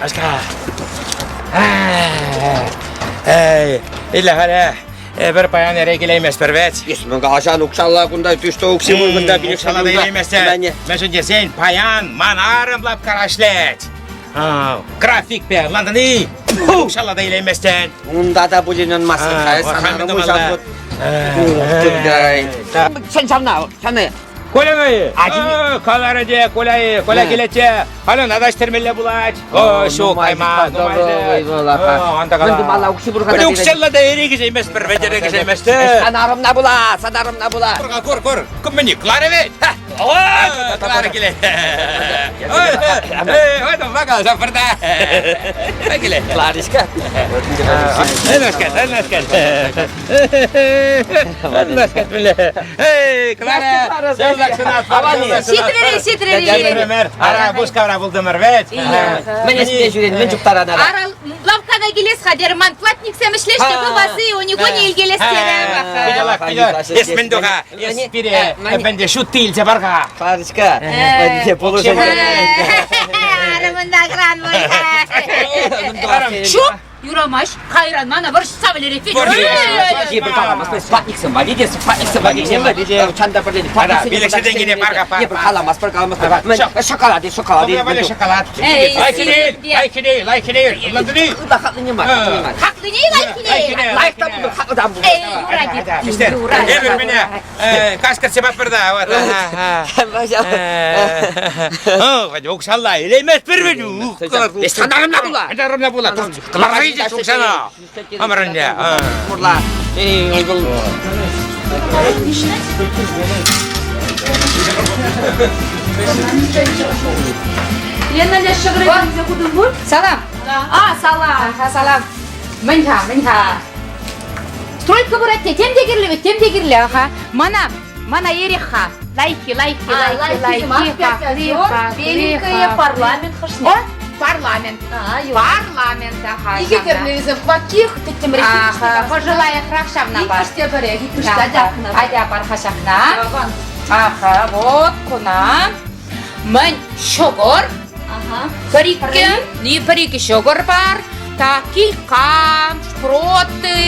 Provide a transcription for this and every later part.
Ашка. Эй, иле хале. Эпир паян эре килейместпӗр вӗт. Эс мӗн калаҫан укҫалла кунта тӳстӗ укҫи пур кунта Укҫалла да илейместӗн. Мӗншӗн тесен паян ман арӑм лапкара ӗҫлет. Графикпе ӑнлантӑн-и? Укҫалла да илейместӗн. Унта та пулин ӑнмастӑн. Сан ҫавна, ҫавна. Коляны! Каларӗ те, Коля, Коля килетчӗ. Халӗ натаҫтермелле пулать. О, ҫук, кайма, нумай. Анда кала. Мӗн тумалла укҫи пур Пӗр укҫалла та эрех ӗҫейместпӗр, вӗт эрех ӗҫейместӗ. Сан арӑмна пула, сан арӑмна пула. Кур, кур, кур. Куммени, Клара ведь? О, Клара килет. Ой, там вака, пырта. Килет. Кларочка. Эй, Эй, Клара, Ҫитрӗр, ҫитрӗр. Ара, Мускавра пултӑмӑр вӗт. Мӗн ӗҫпе ҫӳрен, мӗн чуптаран ара? Ара, лавккана килес-ха терӗм, ман платниксем ӗҫлеҫҫӗ, кӑлпасы, уникуне илкелес терӗм. Эс мӗн туха? Эс пире ӗнтӗ ҫутти илсе пар-ха. Кларочка, пулӑшӑн. Арӑмӑн награн Ҫук, Юрамасть. Кайран мана вӑрҫса вӗлерет. Платниксем валли те, платниксем валли те. Чанда пӗрле платниксем. Билексенене парка пар. Каламастпӑр, каламастпӑр. Шоколад, шоколад. Шоколад. Лайкине, лайкине, лайкине. Ӑнлантӑн-и? Ытла хаклине мар, хаклине мар. Хаклине лайкине. Лайк та пултӑр, хаклӑ та пултӑр. Эй, юрать. Юрать. Эпир меня кашкӑр сепатпӑр та. Вот. Укҫалла илейместпӗр вӗт. Эс санарӑмна пула. Санарӑмна пула. Кӑларса илчӗҫ укҫана. Амӑрӑнне. Мурла. Эй, вӑл. Лена лешшӗ хутӑн пуль? Салам. А, салам. Ха, салам. Мӗн-ха, мӗн-ха? Стройка пырать те, тем те кирлӗ вӗт, тем те кирлӗ, аха. Мана, мана эрех-ха. Лайки, лайки, лайки, лайки, ха, Беленькое парламент хӑшне? О, парламент. Парламент, аха. Икӗ тӗрлӗ вӗсем хвакких, тӗттӗмрех. Аха, хӑшӗ лайӑхрах ҫавна пар. Иккӗш те пӗрех, иккӗш те атя. Атя пар-ха ҫакна. Аха, вот куна. Мӗн ҫӑкӑр? Ага. Пӗр-иккӗ, пӗр-икӗ ҫӑкӑр пар. Так, килька, шпроты.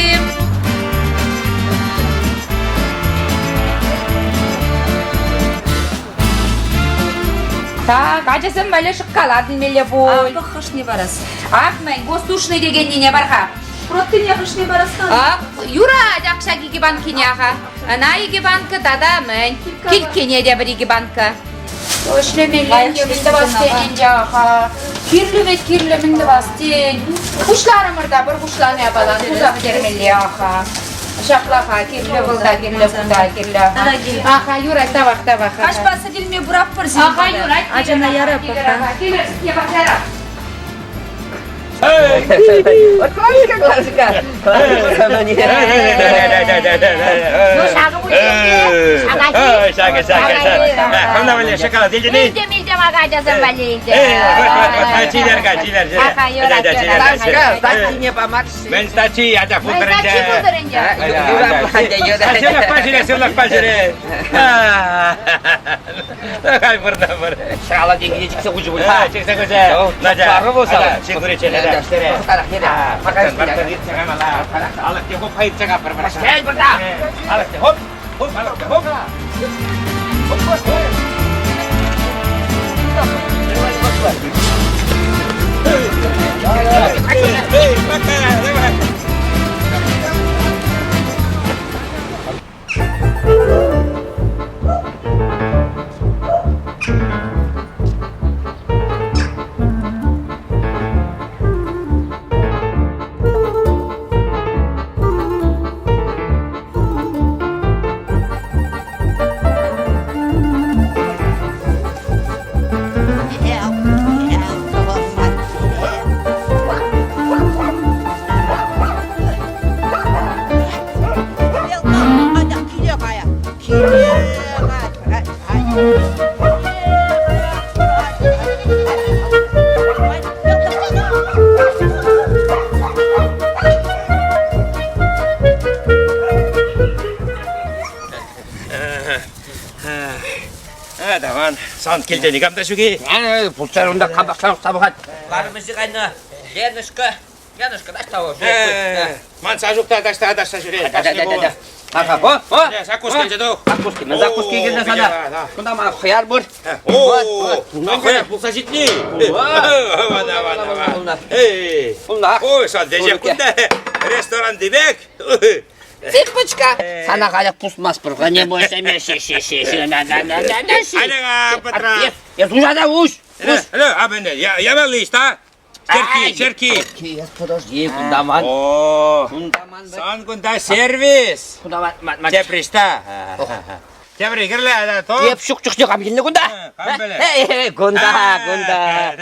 Так, ачасем валли шоколад илмелле пуль. Ак хӑшне парас? Ак мӗн, воздушный декеннине пар-ха. Шпроттине хӑшне парас-ха? Ак, юрать ак ҫак икӗ банкине, аха. Ӑна икӗ банка тата мӗн? Кильккене те пӗр икӗ банка. Ӗҫлемелле мӗн тӑвас тен ӗнтӗ, аха. Кирлӗ вӗт, кирлӗ, мӗн тӑвас тен. Пуҫларӑмӑр та пӗр пуҫланӑ япалан туса пӗтермелле, аха. Ҫапла-ха, кирлӗ вӑл та кирлӗ, ку та кирлӗ, аха. Аха, юрать, тавах, тавах. Каҫпа сӗт илме пыратпӑр сирӗн Аха, юрать. Ачана ярап-ха. Килӗр, сӗтне пахчара. Кларочка, Кларочка. Ну, ҫакӑ пуль. Ҫакӑ, ҫакӑ, ҫакӑ. Хӑвна валли шоколад илтӗн-и? Илтӗм, илтӗм, ака ачасем валли илтӗм. Чилер-ка, чилер, чилер. Аха, юрать, юрать. Статьине памарши. Мӗн статьи, ача пултӑр Мӗн статьи пултӑр ӗнтӗ? Сывлӑхпа ҫӳре, сывлӑхпа ҫӳре. Хай пырна пыр. Шала деньги чиксе хучӗ пуль. Чиксе хучӗ. Надя. Пару болса. Чикуре челе. Алӑкне хоп хайытса капӑр. Кел пырта. Алӑкне хоп. Хоп, алӑкне хоп. Хоп, хоп, хоп. Эй, пока, давай. Тӑван. Сан килте никам та ҫук-и? Пулчар унта капахсан пӑхать. Лармӑшӗ кайнӑ. Ленушка, Ленушка, таҫта вӑл. Ман Сашук та таҫта таҫта ҫӳрет. Да-да-да-да. Аха, о, о. Закуски илсе тух. Закуски, мӗн закуски килнӗ сана? Кунта ман хӑяр пур. О, хӑяр пулса ҫитни. Аван, аван, аван. Эй. Ой, сан веҫех кунта ресторанти пек. Цыпочка! Сана халех пусмастпӑр. Не бойся, Айда, Петра. Я слушай, уш. А мен, я велиш, та? Черки, черки. Подожди, кунта ман. О, Кунта ман. сан кунта сервис. Кунта ман. Тепри ста. Тепри кирлӗ, то. Еп ҫук чухне кам килнӗ кунта? Кам пӗлет? Эй, кунта, кунта.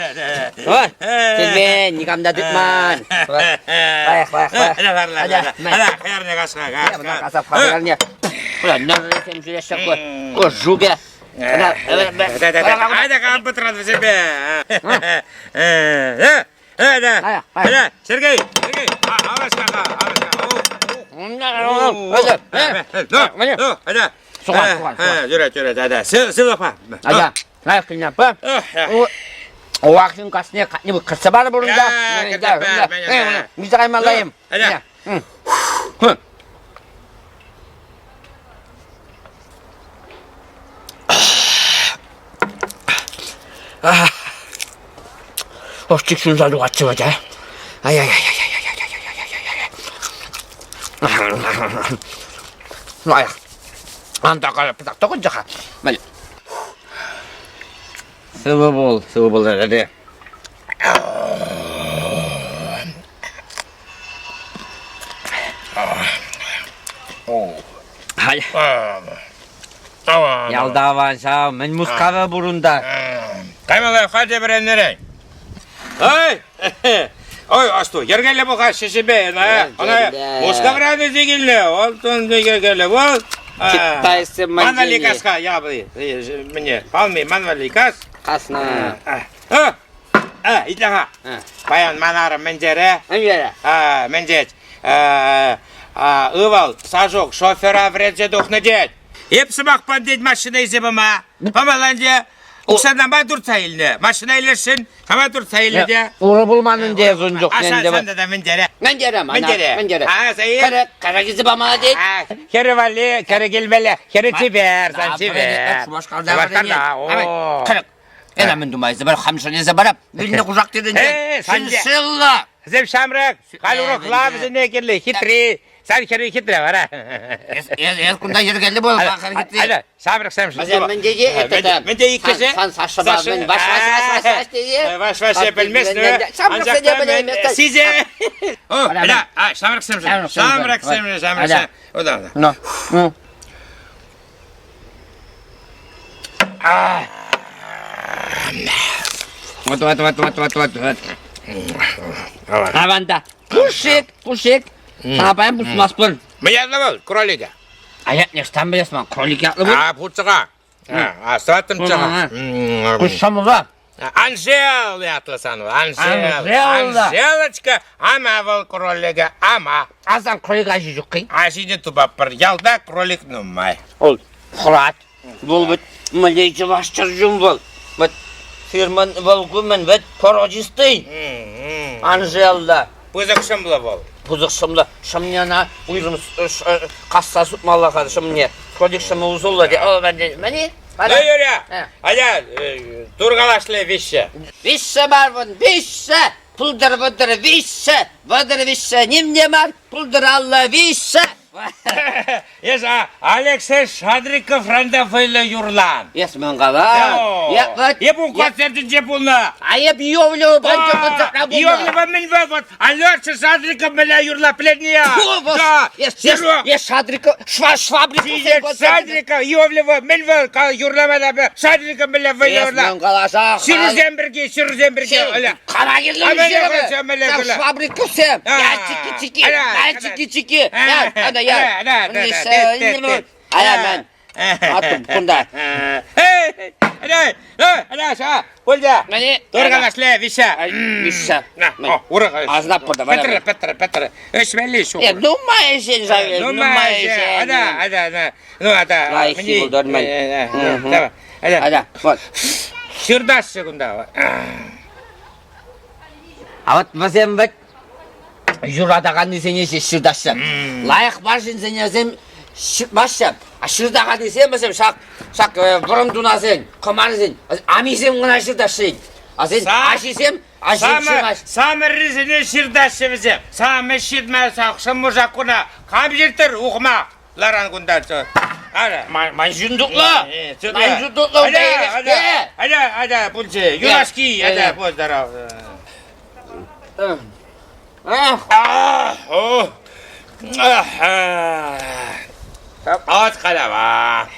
Ой, Келмен, никам та тытман. Лайӑх, лайӑх, лайӑх. Ада, хӑярне касха, Мына касап хӑярне. Мына нӑррисем ҫӳреҫҫӗ ку. Ку жуке. Айда кам пӑтран вӗсемпе. Ада, ада, Сергей, Сергей, алашка, алашка. Ну, ада. Сухан, сухан, сухан. Юрать, юрать, ада. Сывлӑхпа. Ада, лайӑх килнӗ. Овахсен касне катне кӗртсе пар пурӑнта. Миҫе каймалла-им? Ада. Ӑшчик ҫунса тухатчӗ вӗт, а? Ай-яй-яй-яй-яй-яй-яй-яй-яй. Лайӑх. Ан та пытак тӑкӑнчӗ-ха. Сывӑ пул, сывӑ пул, ӗре. Халь. Ялта аван ҫав, мӗн Мускава пур унта. Каймалла халь те вӗреннӗрен. Ой! Ой, асту, йӗркеллӗ пулха ҫӗҫӗпе, ӑна Мускавран илсе килнӗ, онтон килнӗ, вӑл. Китайцы Ман валли кас-ха, я мне, палми, ман валли кас. Касна. А, а, итле-ха. Паян ман арӑм мӗн терӗ? Мӗн терӗ? А, мӗн тет? Ывӑл, Сашук, шофера вӗренсе тухнӑ тет. Эп сӑмахпа тет машина илсе пама. Памалла ӗнтӗ. Укҫана ма туртса илнӗ? Машина илесшӗн, хама туртса илнӗ те. Урӑ пулман ӗнтӗ эс ун чухне ӗнтӗ. ӗнтӗ. Сан тата мӗн терӗ? Мӗн терӗ мана? Мӗн терӗ? Мӗн терӗ? А, саи. Кӗрӗк, кӗрӗк илсе памалла тет. Хӗрӗ валли кӗрӗк илмелле. Хӗрӗ чипер, сан чипер. Шупашкарта Шупашкарта, о. Кӗрӗк. Эна мӗн тума илсе пар, хамшӑн илсе парап. Вилнӗ кушак тетӗнчен. Шиншилла. Вӗсем ҫамрӑк, халь урӑхла вӗсене кирлӗ, хитри. Сан хӗрӳ хитре вара. Эс, эс кунта йӗркеллӗ пул, пахӑр хитри. Алло, ҫамрӑксем Вӗсем мӗн тете, это Мӗн те иккӗшӗ? Сан Сашӑпа мӗн ваш ваш ваш ваш ваш тете? Ваш ваш пӗлмест, Ҫамрӑксене пӗлеймест. Сизе. О, аля, а, ҫамрӑксемшӗн. Ҫамрӑксемшӗн, ҫамрӑксем. О, да, да. Ну. Вот, вот, вот, вот, вот, вот, вот. Аванта. Пушик, пушик. Сана паян пусмастпӑр. Мӗн ятлӑ вӑл, кролика? А ятне ӑҫтан пӗлес ман, кролик ятлӑ пуль. А, пурччӑ-ха. А, сӑваттӑмччӗ-ха. Куҫсамӑра. Анжел ятлӑ сан вӑл, Анжел. Анжела. Анжелочка, ама вӑл кролика, ама. А сан кролик аҫи ҫук-и? Аҫине тупатпӑр. Ялта кролик нумай. Ол хӑрать. Вӑл вӗт мӗнле чӑваш чӗрчун вӑл. Вӗт фирмӑн вӑл кумӗн вӗт породистый. Анжела. Пысӑк шӑмлӑ вӑл. Пысӑк шӑмлӑ. Шӑмне ӑна уйрӑм касса сутмалла халь шӑмне. Кролик шӑмӗ усӑллӑ те. О, мӗн-и? Ну, Юря, аля, туркалашле виҫҫӗ. Виҫҫӗ мар вӑн, виҫҫӗ! Пултӑр вӑтӑр виҫҫӗ, вӑтӑр виҫҫӗ, ним те мар, пултӑр аллӑ виҫҫӗ! Эс Алексей Шадриков ранда вӑйлӑ юрлан. Эс мӗн калан? Эп ун концертӗнче пулнӑ. А эп Иовлева панчӑ концертра пулнӑ. Иовлева мӗн вӑл? Вот Алеша Шадриков мӗнле юрла пӗлетни-я? Да. Эс Шадриков, Швабриков. Шадриков, Иовлева мӗн вӑл юрлама та Шадриков мӗнле вӑйлӑ юрла? Эс мӗн каласа? Ҫырусем пирки, ҫырусем пирки. Кара кирлӗ Швабриковсем. Я чики-чики, я чики-чики. Я, ана я. Ая мен. Аттым кунда. Тургалашле, виҫҫе. Виҫҫе. Урӑх. Азнап пурда. Петр, Петр, Петр. Ӗҫмелли ҫук. Э, нумай ӗҫен ҫав, нумай ӗҫен. Ада, ада, ада. Ну, ада. Лайӑххи пултарман. Атя, вот. Ҫыртаҫҫӗ кунта. А вот вӗсем вӗт юратаканнисене ҫеҫ ҫыртаҫҫӗ. Лайӑх мар ҫынсене вӗсем ҫыртмаҫҫӗ. А ҫыртаканнисем вӗсем ҫак ҫак вӑрӑм тунасен, кӑмарсен, амисем кӑна ҫыртаҫҫӗ. А сен аҫисем аҫисем ҫырмаҫ. Самӑррисене ҫыртаҫҫӗ вӗсем. Самӗ ҫыртмаҫ, шӑммӑшак куна. Кам ҫыртӑр ухмах? Ларан кунта. Ара. Ман ҫын тутлӑ. Ман ҫын тутлӑ. Атя, атя, атя, пулчӗ. Юлашки, атя, будь здоров. От халява.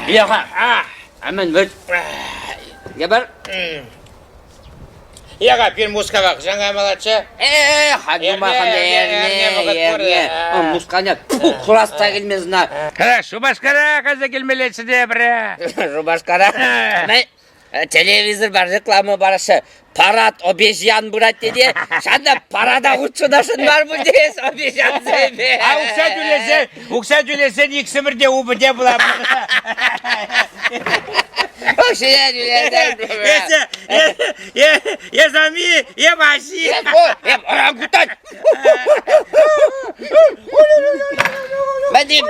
Яха. Амен вӗт. Ебер. Яга, пир Мускава хӑҫан каймаллаччӗ? Э, ханюма эрне, эрне. Мусканя хурас та килмес на. Шупашкара кайса килмеллеччӗ те пӗрре. Шупашкара? Телевизор бар, реклама бараҫҫӗ. Парад обезьян пырать тете. Ҫанна парада хутшӑнасшӑн мар пуль тес обезьянсемпе. А укҫа тӳлесе, укҫа тӳлесен иксӗмӗр те упӑте пулатпӑр. Укҫине тӳлесен. Эсӗ, эсӗ ами, е Ваҫи. Е орангутан. Мӗним,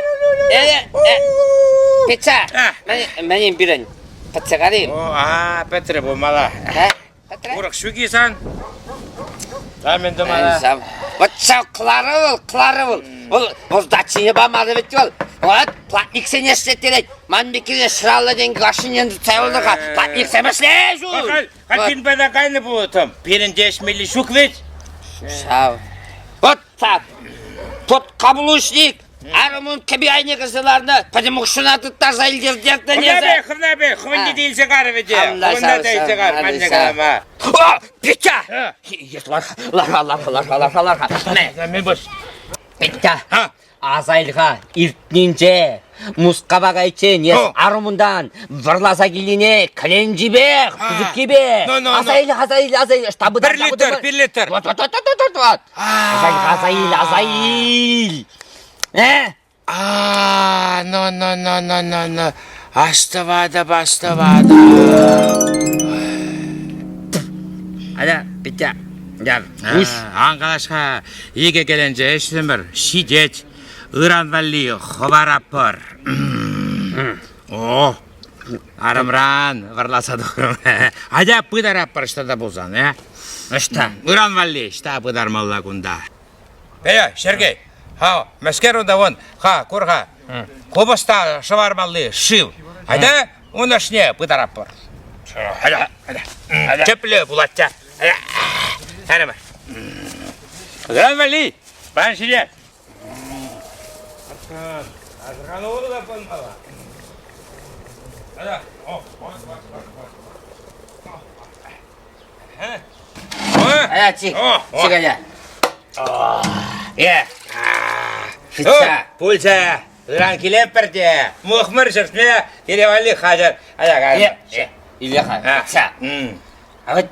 Петя, мӗним пирӗн пӗтсе карим. О, а, пӗтрӗ пулмалла. Урӑх ҫук-и сан? Та мӗн тумалла? Вот ҫав Клара вӑл, Клара вӑл. Вӑл, вӑл дачине памарӗ вӗт вӑл. Вот, платниксене ӗҫлеттерет. Ман пеккине шыраллӑ тенкӗ кашнинчен тытса юлнӑ-ха. Платниксем ӗҫле ҫул. Халь, халь пин пата кайнӑ пулӑттӑм. Пирӗн те ӗҫмелли ҫук вӗт. Ҫав. Вот так. Подкаблучник. Арӑмун кӗпи айне кӗрсе ларнӑ, пӗтӗм укҫуна тыттарса илтертернӗ Хӑвна пек, хӑвна пек, хӑвӑнне те илсе карӗ вӗт. Хӑвна та илсе кар, манне калама. О, Петя! Лар, лар, лар, лар, лар, лар. Мен бош. Петя, аса ил-ха, иртнинче Мускава кайччен эс арӑмунтан вӑрласа килнине кӗленчипех, пысӑккипе. Аса ил, аса ил, аса ил. Пӗр литр, пӗр литр. Вот, вот, вот, вот, вот, вот. Аса ил, аса ил, аса ил. Э? А, но, но, но, но, но, но. Астӑватӑп, астӑватӑп. Аля, Петя, я уҫ. Ан калаҫ-ха, икӗ кӗленче ӗҫрӗмӗр, ҫитет. Ыран валли хӑвараппӑр. О, арӑмран вӑрласа тухрӑм. Атя пытараппӑр ӑҫта та пулсан, э? Ӑҫта? Ыран валли ӑҫта пытармалла кунта? Эй, Сергей, ха, мӗскер унта вон, ха, кур-ха, купӑста шӑвармалли шыв. Айда ун ӑшне пытараппӑр. Айда, айда. Тӗплӗ пулать те. Айда. Ыран валли, пан ҫине. Асӑрхануллӑ та пулмалла. Айда, о, Ая, чик, чик, аля. Е. Фица. Пулчӗ. Ыран килеппӗр те. Мухмӑр ҫӗртме киле валли хатӗр. Ая, кай. Е, иле-ха. Фица. А вот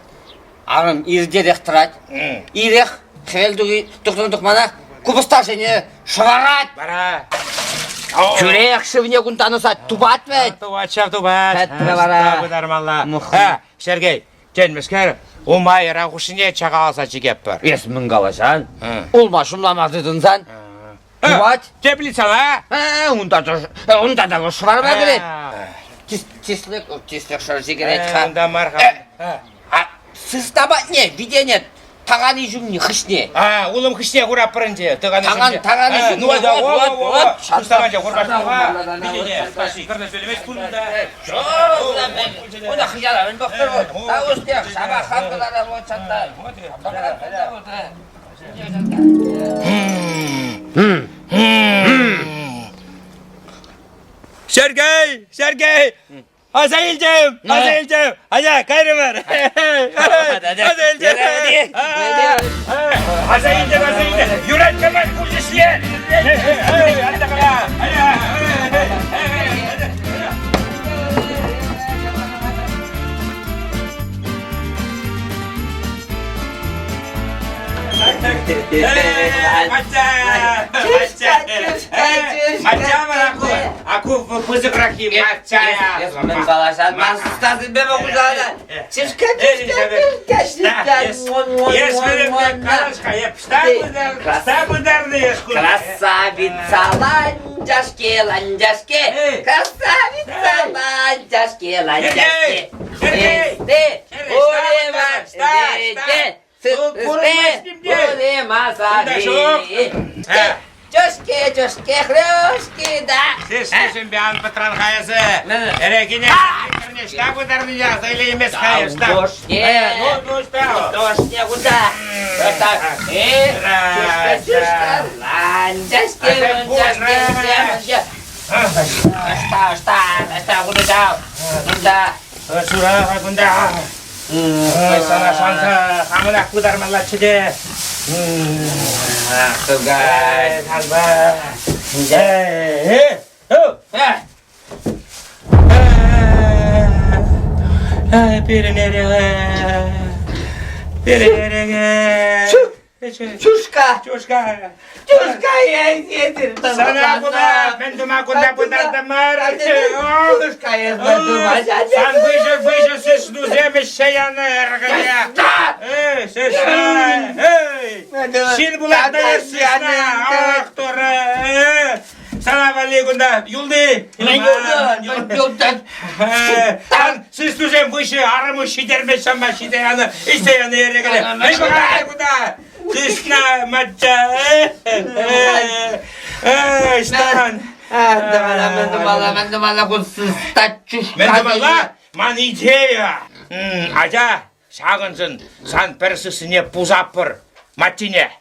арӑм иртерех тӑрать. Ирех хӗвел тухнӑ тухманах купӑстасене шӑварать. Вара. Тӳрех шывне кунтан ӑсать, тупать вӗт. Тупать ҫав тупать. Пӗтрӗ вара. Пытармалла. Сергей, тен, мӗскер, умайӑра хушшине чакаласа чикетпӗр. Эс мӗн калаҫан? Улма шумлама тытӑнсан. Тупать. Теплицӑна? Унта та унта та шӑварма кӗрет. Тислӗк, тислӗк шӑрши кӗрет-ха. Унта мар-ха. А сысна патне витене тагани ҫумне хыҫне. А, улӑм хыҫне хураппӑр ӗнтӗ, тагани ҫумне. Тагани ҫумне. Ну, да, во, во, во. Сыстаманча хурпашна. Витене, спаси, кӑрнӑ пелемес пулнӑ та. Унта хыҫала мӗн пӑхтӑр вӑл? Та шаба хапкӑлара вот чатта. Сергей! Сергей! Аса илтӗм! Аса илтӗм! Ая, кайрӑмӑр! Аса илтӗм! Аса илтӗм, аса илтӗм! Юрать кӑмӑл пулчӗ-ҫке! Мачча вара ку. А ку пысӑкраххи мачча. Мӗн калаҫан? Ман састасемпе пухусана. Чышка, чышка, чышка, Красавица ланчашке, ланчашке, красавица ланчашке, ланчашке. Ты, урема, ты, урема, Чушки, чушки, хрюшки, да. Сестрисемпе ан пӑтран-ха эсӗ. Эрекене ӑҫта пытарнине аса илеймест-ха ӑҫта. Дождь, Ну, ну, ӑҫта? Дождь куда? Чушка, чушка, ланчашки, ланчашки, Ӑҫта, ӑҫта, ӑҫта, кунта, кунта. Шура, кунта. Сана шанса хамӑнах пытармаллаччӗ те. Ах, Тукай. Шанса. Пирӗн эрех. Пирӗн эрех. Чушка! Чушка! Чушка я Сана куда? Мӗн тума кунта пытартӑмӑр? Чушка я Сан выҫӑ выҫӑ сыснусем ӗҫсе янӑ эрхӗне. Эй, сысна! Эй! Ҫын пулать та сысна! Ах, Турӑ! Сана валли кунта юлти. Мӗн юлтӑн? Сан сыснусем выҫӑ арӑму ҫитерме ҫамма ҫите янӑ, ӗҫсе янӑ эрехӗне. Мӗн пӑхать кунта? Сысна мачча. Ӑҫтан? Мӗн тумалла, мӗн тумалла, кун сысна чушка. Мӗн тумалла? Ман идея. Ача, ҫакӑншӑн сан пӗр сыснине пусаппӑр маттине.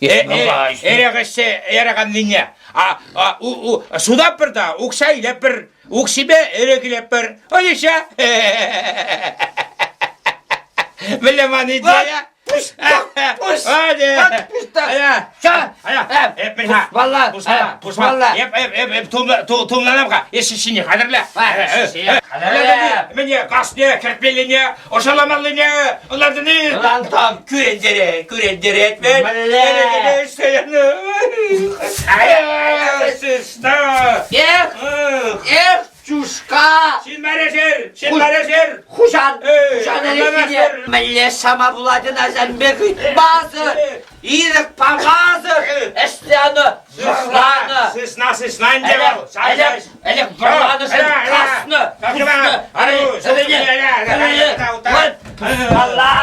Эрех ӗҫсе эрех аннине. А, сутаппӑр та укҫа илеппӗр, укҫипе эрех илеппӗр. Ӑҫа. Мӗнле ман идея? Пуҫтах, пуҫ. Пуҫтах. Пусмалла, пусмалла. Эп, эп, эп, эп, тумланам-ха. Эс ҫине хатӗрле. Хатӗрле. Мӗне, касне, кӗртмеллине, ӑшаламаллине ӑнлантӑн-и? Ӑнлантӑм. Кӳрентерет, кӳрентерет вӗт. Мӗнле? Сысна! Эх, эх, чушка! Ҫын марешер, ҫын марешер! Хуҫан, хуҫан ӗлӗкхине мӗнле шама пулать ӑна сан пек ыйтмасӑр, ирӗк памасӑр ӗҫленӗ, вӑрланӑ. Сысна, сысна ӗнтӗ вӑл. Ӗлӗк, ӗлӗк вӑрланӑшӑн каснӑ, пуснӑ. Пусмалла!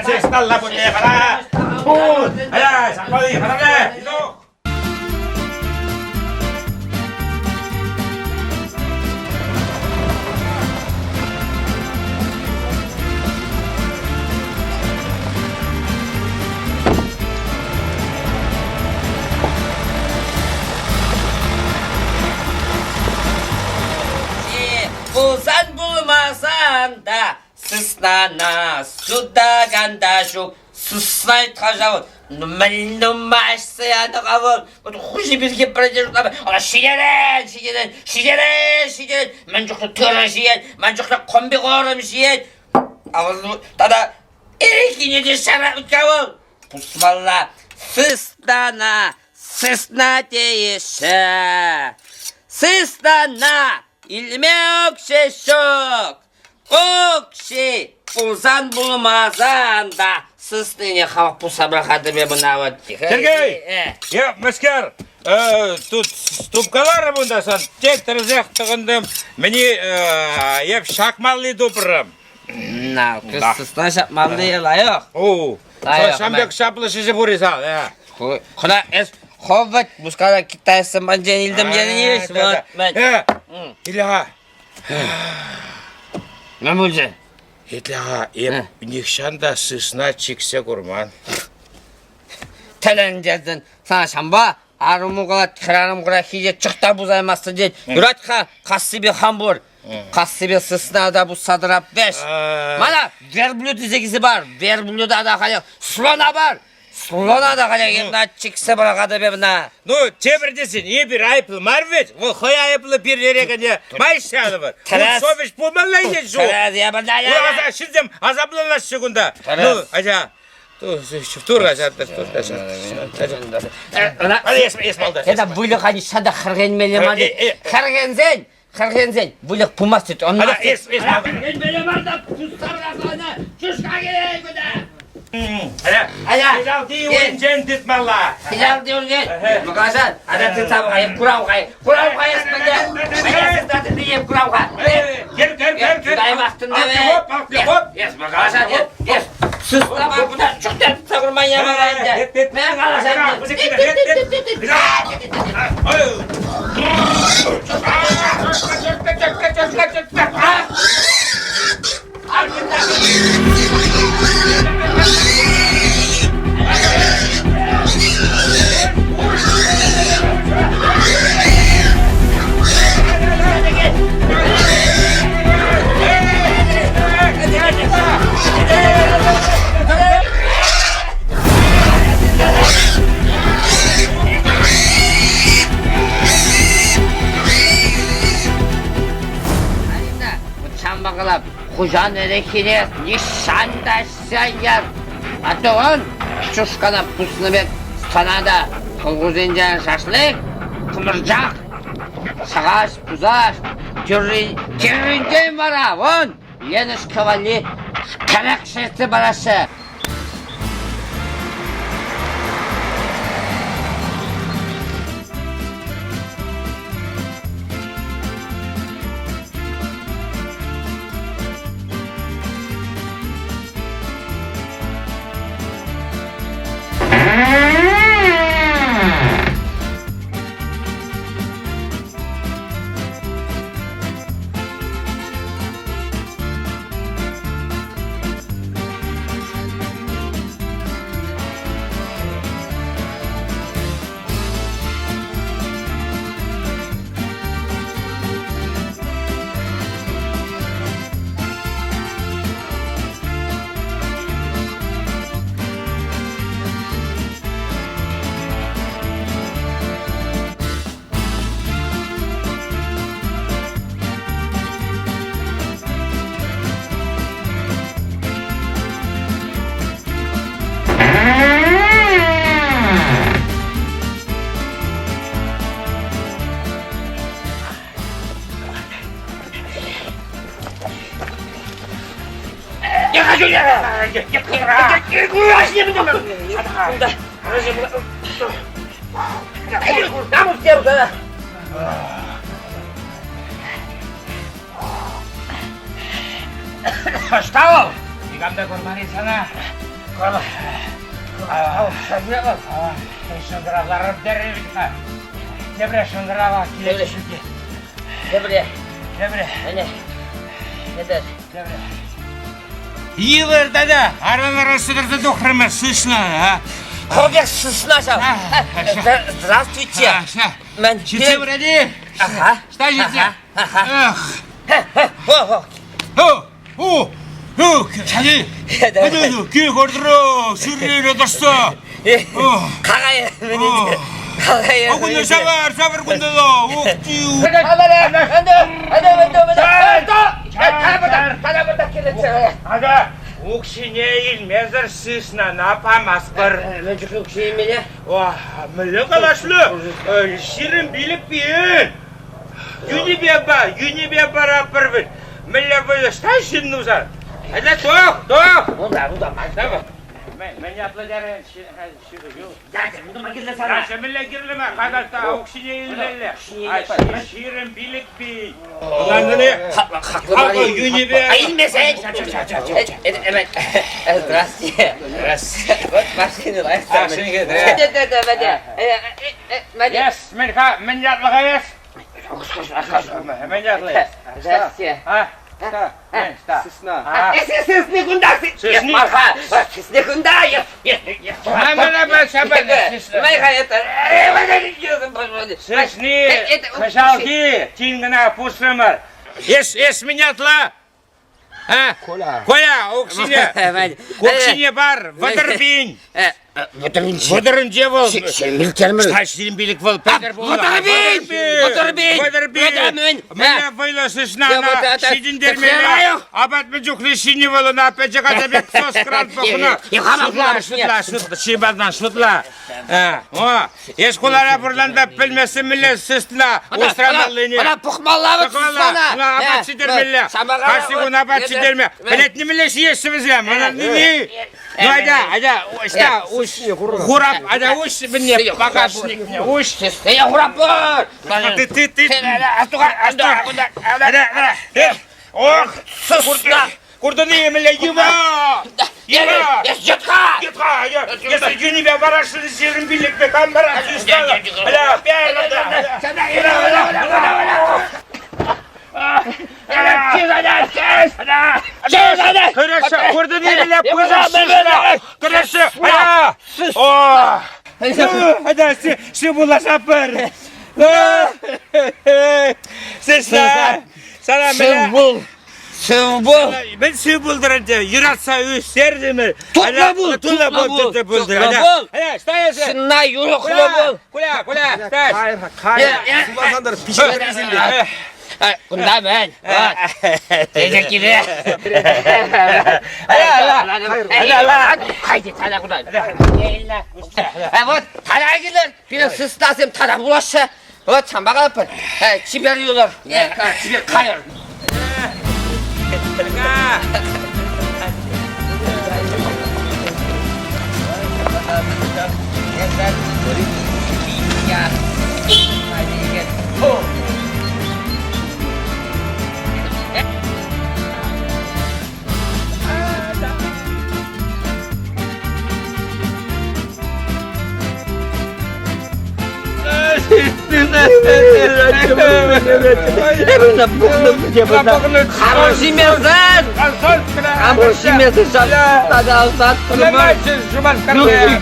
Сысналла пулне хара! Сакмали, хара! Пулсан пулмасан та сыснана сутакан та ҫук. Сыснайт хашавӑн. Мӗн нумайшса янӑ-ха вӑл? Хуҫи пирки пӗрре шутлама. Ӑна ҫитерет, ҫитерет, ҫитерет, ҫитерет. Мӗн чухлӗ тырӑ ҫиет, мӗн чухлӗ комбикорм ҫиет. А вӑл тата ирхине те ҫаратать-ха вӑл. Пусмалла. Сыстана, сысна тееҫҫӗ. Сыстана илме укҫи ҫук. Укҫи пулсан пулмасан та сыснине халӑх пусса пӑрахатӑп эп ӑна вот. Сергей! Я, мӗскер, тут ступкаларӑм унта сан, тек тӗрӗсех тӑхӑнтӑм. Мӗне эп ҫакмалли тупрӑм. На, сысна ҫапмалли лайӑх. О, ҫам пек ҫаплӑ шӗҫӗ пур-и сан? Хӑна эс ховать Мускава китайцам панчен илтӗм тенӗ вот. Иля, Мӗн пулчӗ? Итле-ха, эп нихҫан та сысна чиксе курман. Тӗлӗнтертӗн. Сана ҫампа арӑму калать, хӗрарӑм кӑна хире чӑх та пусаймастӑн тет. Юрать-ха, кассипе хам пур. Кассипе сысна та пусса тӑрап вӗҫ. Мана верблюд илсе килсе пар. Верблюда та халех слона пар. Слона та халех ӑна чиксе пӑрахатӑп эп ӑна. Ну, тепӗр тесен, эпир айӑплӑ мар вӗт. Вӑл хӑй айӑплӑ пирӗн ӗне май ҫанӑвӑр. Ун совесть пулмалла ӗнтӗ ҫук. Ҫынсем асапланаҫҫӗ кунта. Ну, ача, Тур каҫартӑр, тур каҫартӑр. Эс, эс малта. Это выльӑха ниҫта та хӗрхенмелле мар. Хӗрхенсен, хӗрхенсен выльӑх пымасть тет. Ана, эс, эс малта. Хӗрхенмелле мар та пустарасана чушка килет кунта. Ая. Хыҫалти уринчен тытмалла. Хыҫалти уринчен. Мукасан, ана тытса кай, курав кай. Курав кай эс мӗнле? Ая тытса тытни курав кай. Кӗр, кӗр, кӗр, кӗр. Таймастӑн да Хоп, хоп, Эс, мукасан, эс. Сысна бар кунта чухтар тытса курман ямала ӗнтӗ. Мӗн каласан? Ҫавӑнпа калап, хуҫан ӗлӗкхине нихҫан та ӗҫсе ан яр. Атту чушкана пуснӑ пек сана та хӑлхусенчен шашлык, кӑмӑрчак, сахаҫ, пусаҫ, тӳрринчен вара вон Леночка валли кӗрӗк ҫӗртсе параҫҫӗ. Ӑҫта вӑл? Никам та курман-и сана? Шӑнкӑравларӑм терӗ вӗт-ха. Тепре шӑнкӑрава килет ҫӳлте. Тепре. Тепре. Ӗне. Тепре. Тепре. Йывӑр тата аран-аран сӗтӗрсе тухрӑмӑр сысна, а? Хӑвех сысна ҫав. Здравствуйте. Мӗн? Ҫитсе пырать-и? Ага. Ӑҫта ҫитсе? Ага. Эх. О, о, о, 자기. 귀 걸들어 수리를 얻었어. 가가야. 가가야. 어, 근데 사발 사발 군데도 옥지우. Ага, укҫине илмесӗр сысна памастпӑр. Мӗн чухлӗ укҫи илмелле? Мӗнле калашлы? 25 пин. Йӳнӗпе па, йӳнӗпе паратпӑр вӗт. Мӗнле вӑйлӑ ӑҫта ҫын сан? Айда тух, тух! Унта, унта, Давай. Мӗн ятлӑ терӗ? Ҫу. Мӗнле кирлӗ мар, хаталта укҫине илмелле. 25 пин. Ӑнлантӑн-и? Хаклӑ йӳнӗпе. А илмесен? Здравствуйте. Вот машина лайӑх. Yes, мӗн-ха, мӗн ятлӑ-ха эс? Мӗн ятлӑ эс? Здравствуйте. А? Сысна. Сысна. Сысни кунта. Сысни. Сысни кунта. Сысни кӑҫалхи тин кӑна пусрӑмӑр. Эс, эс мӗн ятла? А? Коля. Коля, укҫине. Укҫине пар, 30 пин. Вӑтӑрӗнче. Вӑтӑрӗнче вӑл. Ҫеммилтермӗр. Ҫта 25 вӑл пӗлтӗр пулнӑ. 35! 35! 35! Мӗн? Мӗнле вӑйлӑ сысна ҫитӗнтермелле. Апат мӗн чухлӗ ҫинӗ вӑл ӑна пӗчӗк ача пек соскран пӑхнӑ. Шутла, шутла, шутла, шибатман, шутла. О, эс хулара пурланта пӗлмессе мӗнле сысна усрамаллине. Ӑна пӑхмалла вӑт сыснана. Ӑна апат ҫитермелле. Кашни кун апат ҫитерме. Пӗлетни мӗнле ҫиеҫҫӗ вӗсем? Ӑна Ну, айда, айда, ӑҫта, уҫ, хурап, айда, уҫ, мӗнне, багажникне, уҫ. Я хурап пур! Ты, ты, ты, астуха, айда, ох, Сысна! Курдыны мӗнле йыва! Йыва! Эс йӑтха! Йӑтха! Эсӗ йӳнӗпе барашшӑн 25-пе кам барать? Бля, Кӗрешсе, курдыны мӗнле пысӑк сысна! Кӗрешсе, О! Айда, сывпулласа пыр! Сысна! Сана мӗнле? Сывпул! Сывпул! Мӗн сыв пултӑр ӗнтӗ? Юратса ӳстертӗмӗр. Тутла пул! Тутла пул! Тутла пул! Тутла пул! Эй, что эсӗ? Ҫынна юрӑхлӑ пул! Куля, Куля, стай! Кайӑр, кайӑр. Суласантӑр, пиҫӗ Кунта мӗн? Тезеккире. Хайди, тана кунта. Вот, тана килер. Пирӗн сыснасем тана пулаҫҫӗ. Вот, ҫампа калатпӑр. Чипер юлӑр. Чипер кайӑр. Хороший мерзен! Хороший мерзен!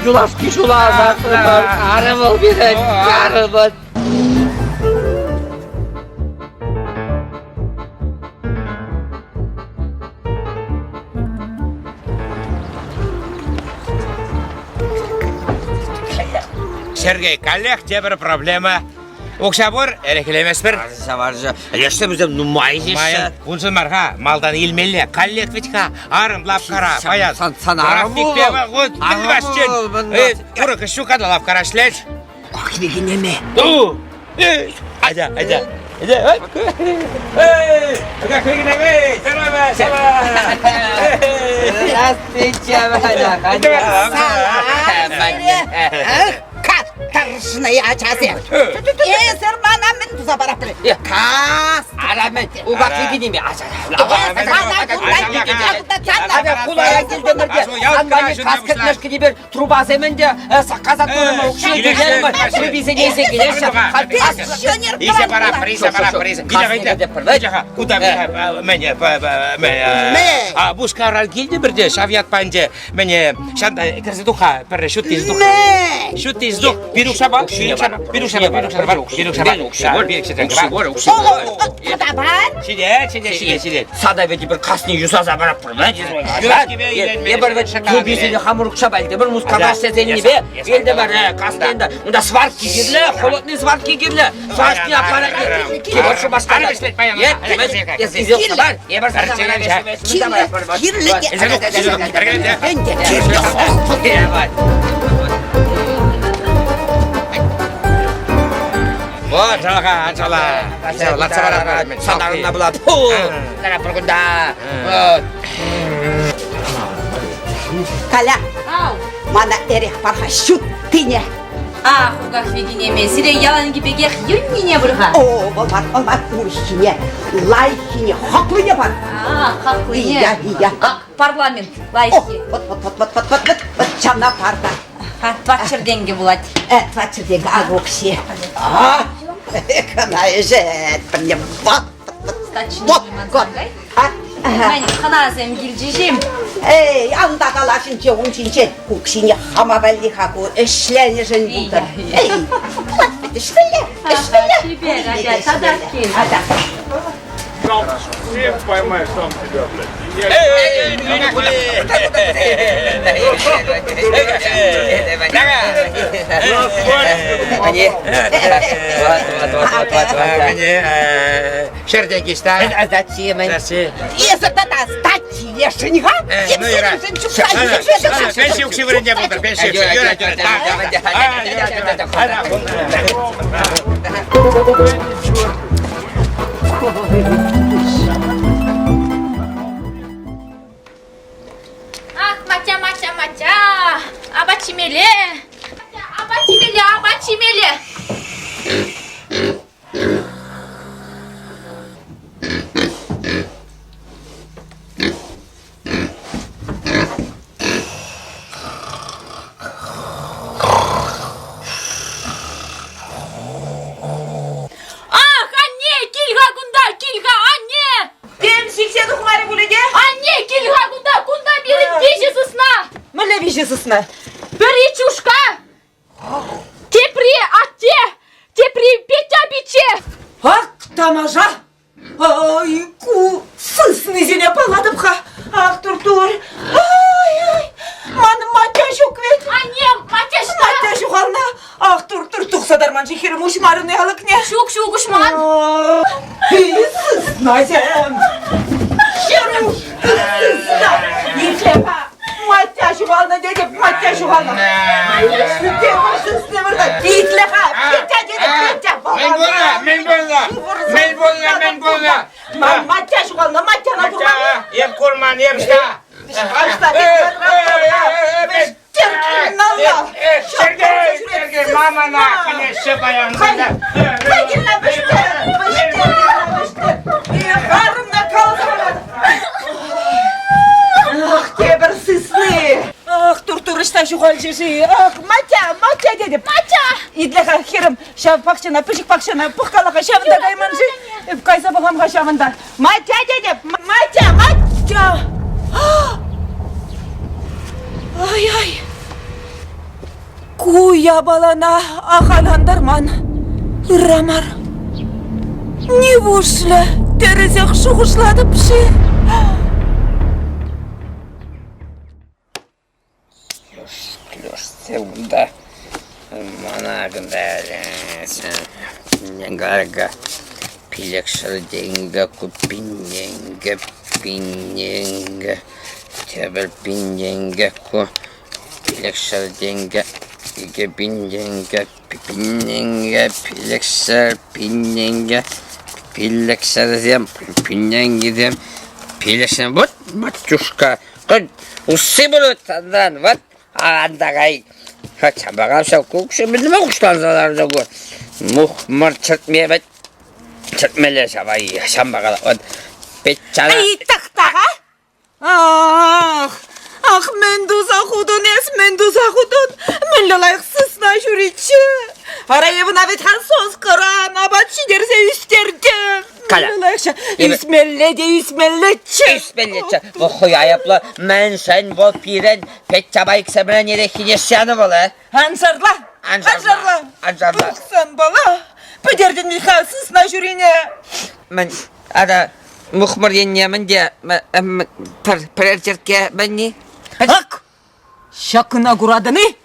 Юлашки ҫула асатрӑмӑр. Арӑ вӑл пирӗн, арӑ вӑл. Сергей, каллех тепӗр проблема. Укҫа пур, эрехлеместпӗр. Варҫа, лешсем вӗсем нумай ҫеҫҫӗ. Уншӑн мар-ха, малтан илмелле. Каллех вӗт-ха, арӑм лавккара, паян. Сан арӑм Вот, Курӑк ҫука та лавккара ӗҫлет. Ах, Ну, айда, айда. Айда, эй, как эй, здорово, здорово. Здравствуйте, Катаршная ачасем. Эсӗр мана мӗн туса паратӑр? Кас. Араме, упа килнеме. Хулара килтӗмӗр те, сан валли кас кӗртмешкӗн эпир трубасем ӗнтӗ саккаса турӑмӑр, укҫа тӳлерӗмӗр, трубисене илсе килеҫҫӗ. Илсе паратпӑр, илсе паратпӑр, илсе. Киле-ха, куда мӗн, Мускавран килтӗмӗр те, ҫав ятпа ӗнтӗ, мӗн, ҫанта кӗрсе тух-ха, пӗрре ҫут тесе тух. Ҫут тесе тух, пир укҫапа, пир укҫапа, пир укҫапа, пир укҫапа, пир укҫапа, пир укҫапа, Ҫитет, ҫитет, ҫитет, ҫитет. Сада ведь пӗр касни юсаса паратпӑр. Эпир ведь трубисене хамӑр укҫапа илтӗмӗр, Мускава ӗҫлесеннипе илтӗмӗр, каснинде. Унта сварки кирлӗ, холодный сварки кирлӗ. Сварки аппаратне. Вот Шупашкарта. Кирлӗ Вот, жалаха, анчала. Латса баратпӑр. Санарына була. Фу! Лара кунта. Вот. Каля, мана эрех парха ҫуттине. Ах, Укахви кинеми, сире яланхи пекех йӳннине пыр-ха. О, вӑл мар, вӑл мар, урӑххине, лайӑххине, хаклине пар. А, хаклине. Ия, ия. Ак, парламент лайӑххи. О, вот, вот, вот, вот, вот, вот, вот, вот, ҫавна пар та. Тӑватҫӗр тенкӗ пулать. 400 тенкӗ ак укҫи. А, кӑна ӗҫет, пӗрне вот, вот, вот, а? Мӗн, хӑнасем килчӗҫ-им? Эй, ан та калаҫинче ун ҫинчен. Укҫине хама валли-ха ку ӗҫленӗшӗн пултӑр. Эй, пулать вӗт ӗҫмелле, ӗҫмелле. Чипер, атя, татах кил. Атя. Всех поймаешь сам себя, блядь. Ҫӗртен киста. Эсӗ тата статьешӗн-ха? Ну, Ира. Пенси укҫи вырӑнне пултӑр, пенси укҫи. Юрать, юрать. Ах, матя, матя, матя, апат ҫимелле. Апат ҫимелле, апат ҫимелле. Ах, анне, кил-ха кунта, кил-ха, анне! Тем сиксе тухмарӗ пулӗ те? Анне, кил-ха кунта, кунта пирӗн виҫӗ сысна! Мӗнле виҫӗ сысна? Пӗри чушка, тепри атте, тепри Петя пичче! Ак тамаша! Ай, ку сыснисене паллатӑп-ха. Ах, тур-тур. Ай-ай, ман матя ҫук вӗт. Анне, матя ҫук. Матя ҫухалнӑ. Ах, тур-тур, тухса тарман-ши хӗрӗм уҫмарӑн алӑкне. Ҫук, ҫук, уҫман. Сыснасем. Ҫеруш, сысна. Итле-ха, матя ҫухалнӑ тетӗп, матя ҫухалнӑ. Тепӗр сысни выртать. Итле-ха, Петя тетӗп, Петя. Мӗн пулнӑ? Мӗн пулнӑ? Мӗн пулнӑ? Мӗн пулнӑ? Матя ҫухалнӑ, матяна курман. Эп курман, эп ӑҫта? Ӑҫта? Сергей, Сергей, мамана хӑнеҫҫӗ паян. Хӑй вӗҫтер, вӗҫтер, вӗҫтер. Арӑмна каласа Ах, тепӗр сысни. Ах, тур-тур ӑҫта ҫухалчӗ-ши? Ах, Матя, Матя тетӗп. Матя! Итле-ха, хӗрӗм, ҫав пахчана, пӗчӗк пахчана пӑхкала-ха, ҫавӑнта кайман-ши? Эп кайса пӑхам-ха ҫавӑнта. Матя тетӗп! Матя, Матя! Ай-ай! Ку япалана ахаль антарман. Ырра мар. Нивушлӗ тӗрӗсех шухӑшлатӑп-ши? Клёшсе унта мана кунта гарга пилӗкҫӗр тенкӗ, ку пин тенкӗ, пин тенкӗ, тепӗр пин тенкӗ, ку пилӗкҫӗр тенкӗ, икӗ пин тенкӗ, пин тенкӗ, пилӗкҫӗр, пин тенкӗ, пилӗкҫӗрсем, пин тенкӗсем, пилӗкҫӗр, вот матюшка, Усси пулать санран, вот анда кай. Чапака ҫав кукшӑ мӗнле хуҫланса ларнӑ ку. Мухмӑр чӗртме вӗт. Чӗртмелле ҫава ҫампа вот. Петчана. Эй, тӑхта-ха! Ах, ах, мӗн туса хутӑн эс, мӗн туса хутӑн? Мӗнле лайӑх сысна ҫуриччӗ. Ара эп ӑна вӗт-ха соскӑран апат ҫитерсе ӳстертӗм. Каля. Ӳсмелле те ӳсмеллеччӗ. Ӳсмеллеччӗ. Вӑл хӑй айӑплӑ. Мӗншӗн вӑл пирӗн Петяпа иксӗмӗрен эреххине ҫанӑ вӑл, э? Ансарла. Ансарла. Ансарла. Тухсан бала. Пӗтертӗн Михаил сысна ҫурине. Мӗн, ара, мухмӑр енне мӗн те пӗрер черкке мӗнни? Ак! Ҫакна куратӑн-и?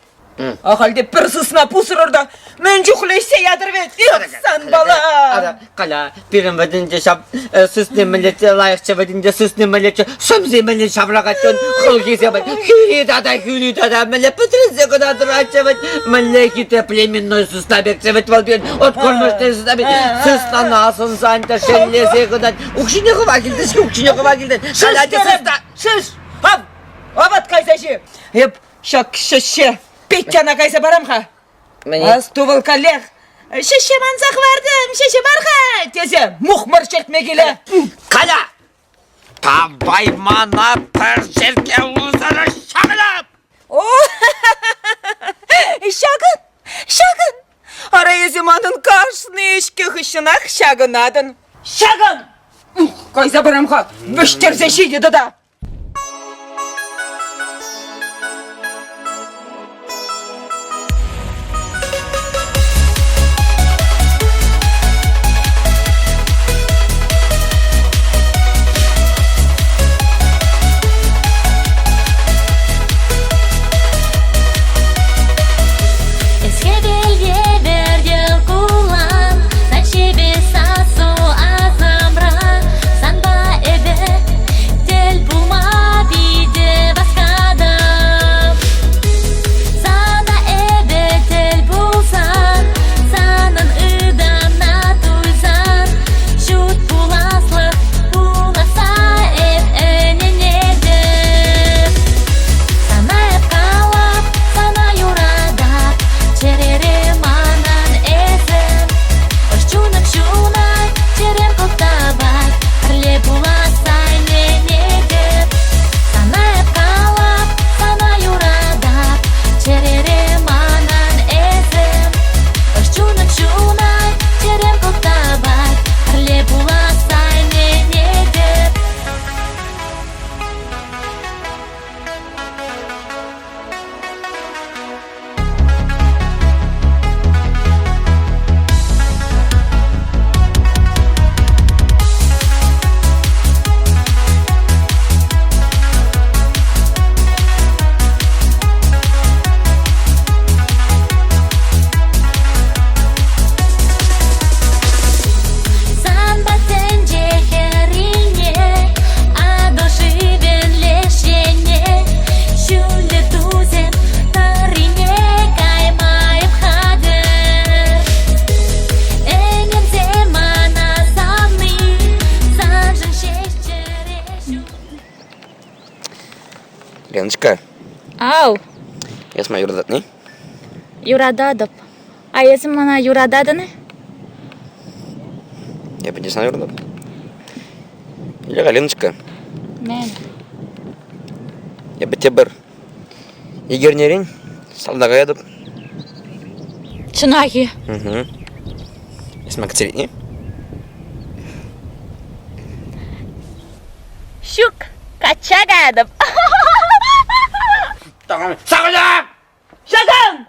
Ахаль те пӗр сысна пусрӑр та мӗн чухлӗ ӗҫсе ятӑр вӗт, сан бала! Каля, пирӗн вӗтӗнче ҫав сысни мӗнлеччӗ, лайӑхчӗ вӗтӗнче сысни мӗнлеччӗ, сӑмси мӗнле ҫавракаччӗ, хӑлхисем хӳри тата хӳри тата мӗнле пӗтренсе кӑна тӑратчӗ вӗт, мӗнле хитре племенной сысна пекчӗ вӗт вӑл пирӗн, откормочный сысна пек, сыснана асӑнсан та шеллесе кӑтать, укҫине хӑва килтӗн-ҫке, укҫине хӑва килтӗн, Каля те сысна! Шиш! Ав! Апат кайса ҫи! Эп ҫак ҫӗҫҫе Петяна кайса парам-ха. Асту вӑл каллех ҫӗҫҫе манса хӑвартӑм, ҫӗҫӗ мар-ха, тесе мухмӑр чӗртме килӗ. Каля! Давай мана пӗр черкке усӑрӑ ҫакӑнап! О, ҫакӑн, ҫакӑн! Ара эсӗ манӑн кашни ӗҫкӗ хыҫҫӑнах ҫакӑнатӑн. Ҫакӑн! Кайса парам-ха, вӗҫтерсе ҫитӗ тата! Леночка. Ау. Эс мана юрататни? Юрататӑп. А эсӗ мана юрататӑн-и? Эпӗ те сана юрататӑп. Или Леночка. Мӗн? Эпӗ тепӗр ик эрнерен салтака каятӑп. Чӑнах-и? Угу. Эс мана кӗтсе Ҫук, качча каятӑп. Сагылап! Ҫакан!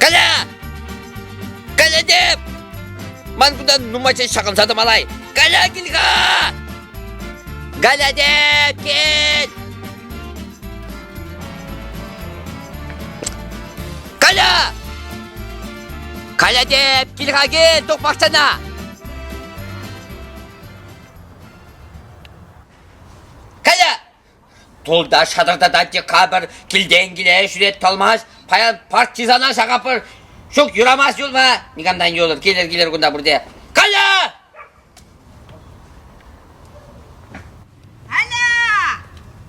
Коля! Коля деп! Ман кунта нумай ҫакӑнса тӑмалай. Коля кил-ха! Галя деп, кил! Коля! Коля деп, кил-ха кил, тух пахчана! Коля! Тулта шатӑртатать те капӑр, килтен киле ҫӳрет тӑлмасть. Паян партизана ҫакапӑр. Ҫук, юрамасть юлма. Никамтан юлӑр, килӗр, килӗр кунта пурте. Коля! Коля!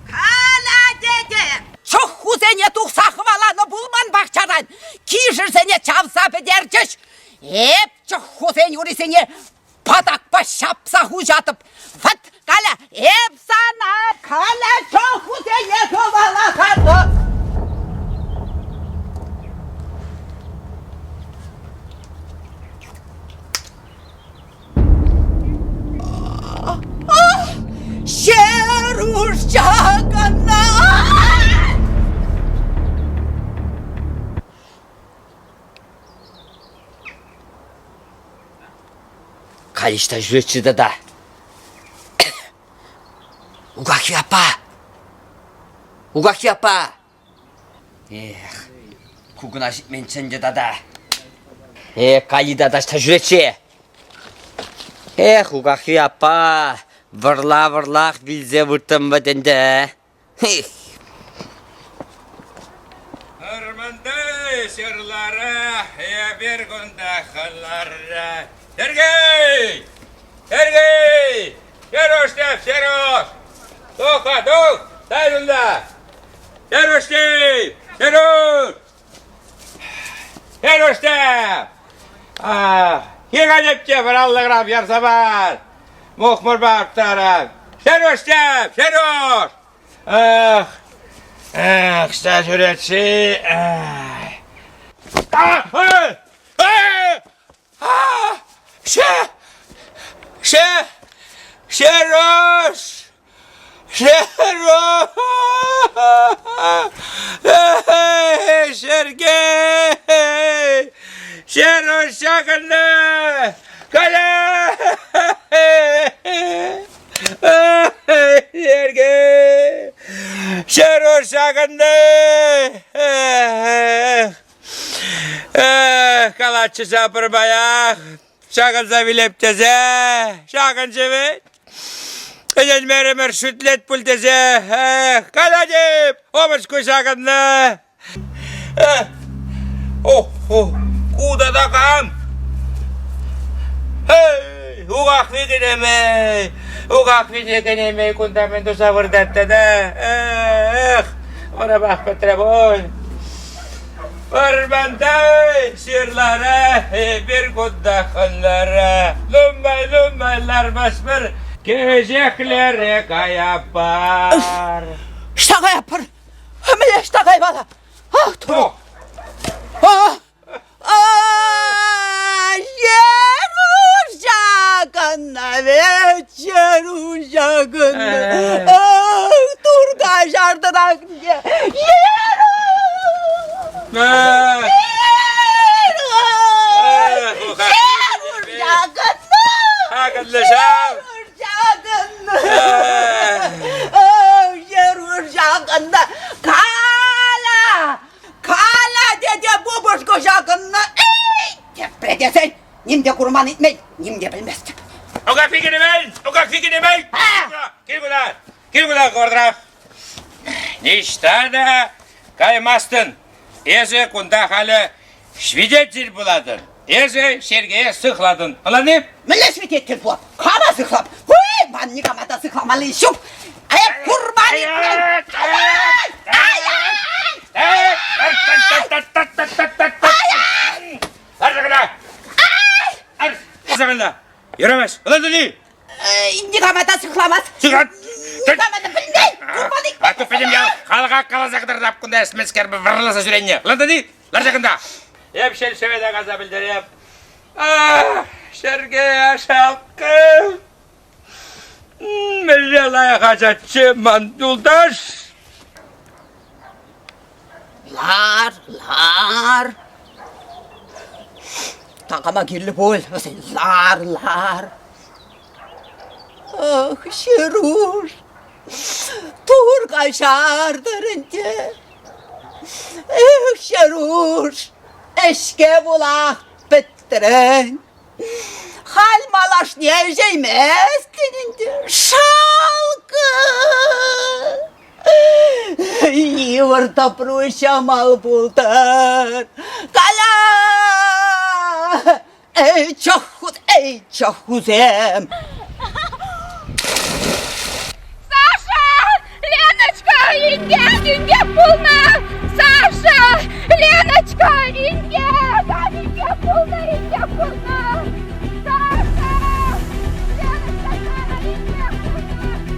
Коля тете! Чӑххусене тухса хӑваланӑ пулман пахчаран. Кишӗрсене чавса пӗтерчӗҫ. Эп чӑххусен урисене патакпа ҫапса хуҫатӑп. Вӑт, Коля, эп сана Коля чӑххусене хӑваласа Ҫеруш ҫакӑнна! Калиҫ та ҫӳретчӗ тата. Укахви аппа! Укахви аппа! Эх, ку кӑна ҫитменччӗ ӗнтӗ тата. Э, Калита таҫта ҫӳретчӗ. Эх, Укахви аппа, вӑрла-вӑрлах вилсе вырттӑм вӗт ӗнтӗ. Эх. Вӑрманта ҫырлара, эпир кунта хӑлара. Сергей! Сергей! Серуш деп, Серуш! Тух-ха, тух! Дай унта! Серуш деп! Серуш! Серуш деп! Кил те бір 50 грамм ярса бар! Мухмӑрпа аптаран! Серуш деп! Серуш! Ах, ах, ӑҫта ҫӳрет-ши? Ше! Ше! Шерош! Шерош! Сергей! Шерош ҫакӑннӑ! Коля! Сергей! Шерош ҫакӑннӑ! Эх, калатчӗ ҫав пӗрмаях, ҫакӑнса вилеп тесе, ҫакӑнчӗ вӗт. Ӗненмерӗмӗр шӳтлет пуль тесе, эх, калатип, омӑчку ҫакӑннӑ. Ох, ку тата кам? Эй! Укахви кинемей! Укахвине кинемей кунта мӗн туса выртать тата? Эх, вӑрӑмах пӗтрӗ пуль. Вӑрманта ҫырлара эпир кунта хӑнлара. Нумай-нумай лармастпӑр, кӗҫех лере каяппар. Ӑҫта каяппӑр? Мӗнле ӑҫта каймалла? Ах, Турӑ! Ҫакӑнна вечер ҫакӑнна. Ах, турка ҫартӑрах Ҫакӑнна ҫав. Ҫакӑнна. Кала! Кала, тете, бабушка ҫакӑнна. Эй, тепре тесен, ним те курман илтмен, ним те пӗлместӗп. Укахви кинемей! Укахви кинемей! Кил кунта! Кил кунта, хӑвӑртрах! Ниҫта та каймастӑн. Эсӗ кунта халӗ свидетель пулатӑн. Эсӗ Сергее сыхлатӑн. Ӑнланни? Мӗнле свидетель пулап? Кама сыхлап? Ой, ман никама та сыхламалли ҫук. Эп курман илтмен. Юрамасть. Ӑнлантӑн-и? Никама та сыхламасть. Никама та пӗлмен. Курман илтмен. А то пӗтӗм ял халӑха каласа кӑтартап кунта эсмӗскер вӑрласа ҫӳренне. Ӑнлантӑн-и? Лар ҫакӑнта. Эп ҫӗл-шӗве каса пӗлтереп. Ах, Сергей Ашалкин! Мӗнле лайӑх ачаччӗ ман юлташ! Лар, лар. Такама кирлӗ пуль вӗсен. Лар, лар. Ах, Ҫеруш, тур каҫартӑр ӗнтӗ. Эх, Ҫеруш, ӗҫке пулах пӗтрӗн. Халь малашне ӗҫейместӗн ӗнтӗ. Шалкӑ! Йывӑр тӑпру ҫӑмӑл пултӑр. Кала! Эй, чӑххут, эй, чӑххусем! Саша! Леночка, инкек, инкек пулнӑ! Саша! Леночка, инкек! Инкек пулнӑ, инкек пулнӑ! Саша! Леночка, Сара, инкек пулнӑ! Инкек пулнӑ!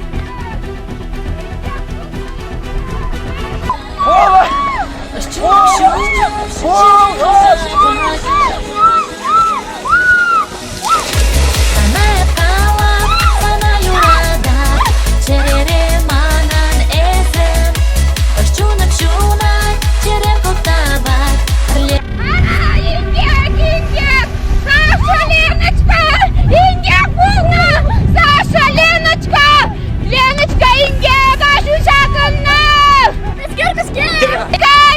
Сана юратап, чӗрере манӑн эсӗ. Ӑш чунӑм ҫунать, чӗрем кӑлтавать. Ара, инкек, инкек! Саша, Леночка! Инкек пулнӑ! Саша, Леночка! Леночка, инкек! Аҫу ҫакӑннӑ! Мӗскер, мӗскер?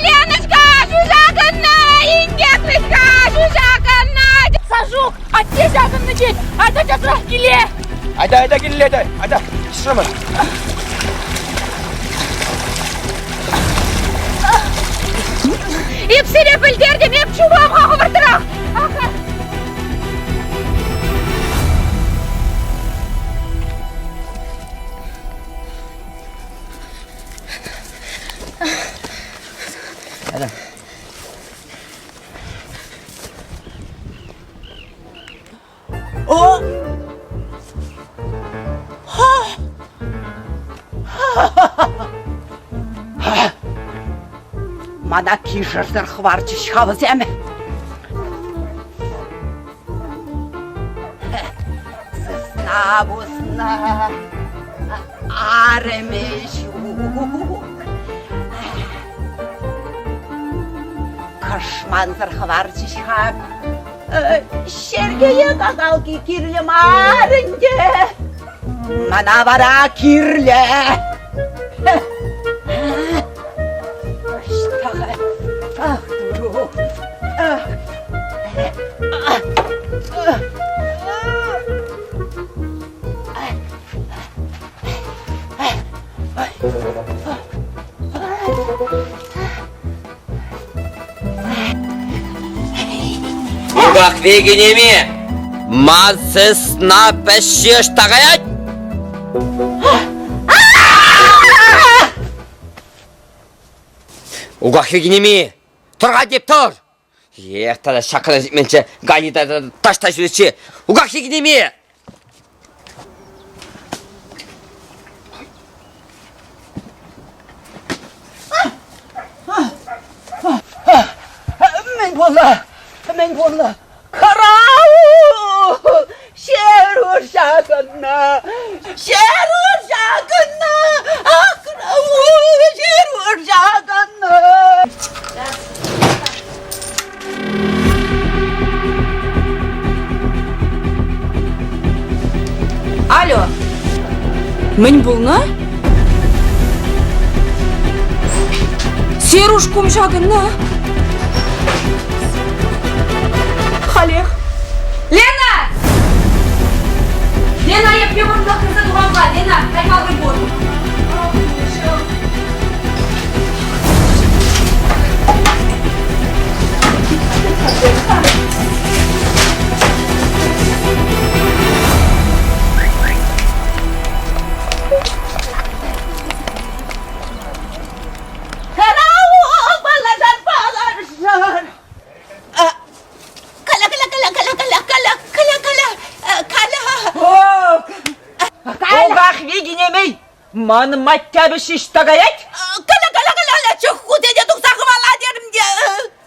Леночка, аҫу ҫакӑннӑ! Инкек вӗт-ха, аҫу ҫакӑннӑ! Сашук, атте ҫакӑннӑ тет! Айта часрах киле! Айта, айта киле, айта, айта, шӑмӑр. Эп сире пӗлтертӗм, эп чупам-ха хӑвӑртрах! Аха. О! Мана кишӗрсӗр хӑварчӗҫ-ха вӗсем. Сысна пуснӑ, арӑмӗ ҫук. Кӑшмансӑр хӑварчӗҫ-ха. Сергее кахалки кирлӗ мар ӗнтӗ. Мана вара кирлӗ. Ӑҫта-ха? Ах, туру. Ах. Укахви кинеми! Ман сысна пӗҫҫи ӑҫта каять? Укахви кинеми, тӑр-ха теп тӑр! Эх, тата ҫакна ҫитменччӗ, Гани таҫта ҫӳретчӗ. Укахви кинеми! Мӗн пулнӑ? Мӗн пулнӑ? Караул! Ҫеру ҫакӑннӑ! Ҫеру ҫакӑннӑ! Акраул! Ҫеру ҫакӑннӑ! Алло. Мӗн пулнӑ? Серуш кум ҫакӑннӑ. Халех. Лена! Лена, епле вӑртлӑх кӗрсе тухам-ха? Лена, каймалли пур. Кала, кала, кала, кала, кала, кала, кала, кала, кала. Укахви кинемей, Ман маття ҫеҫ каять? Каля-каля-каля, чӑх хутене тухса хӑвала терӗм те.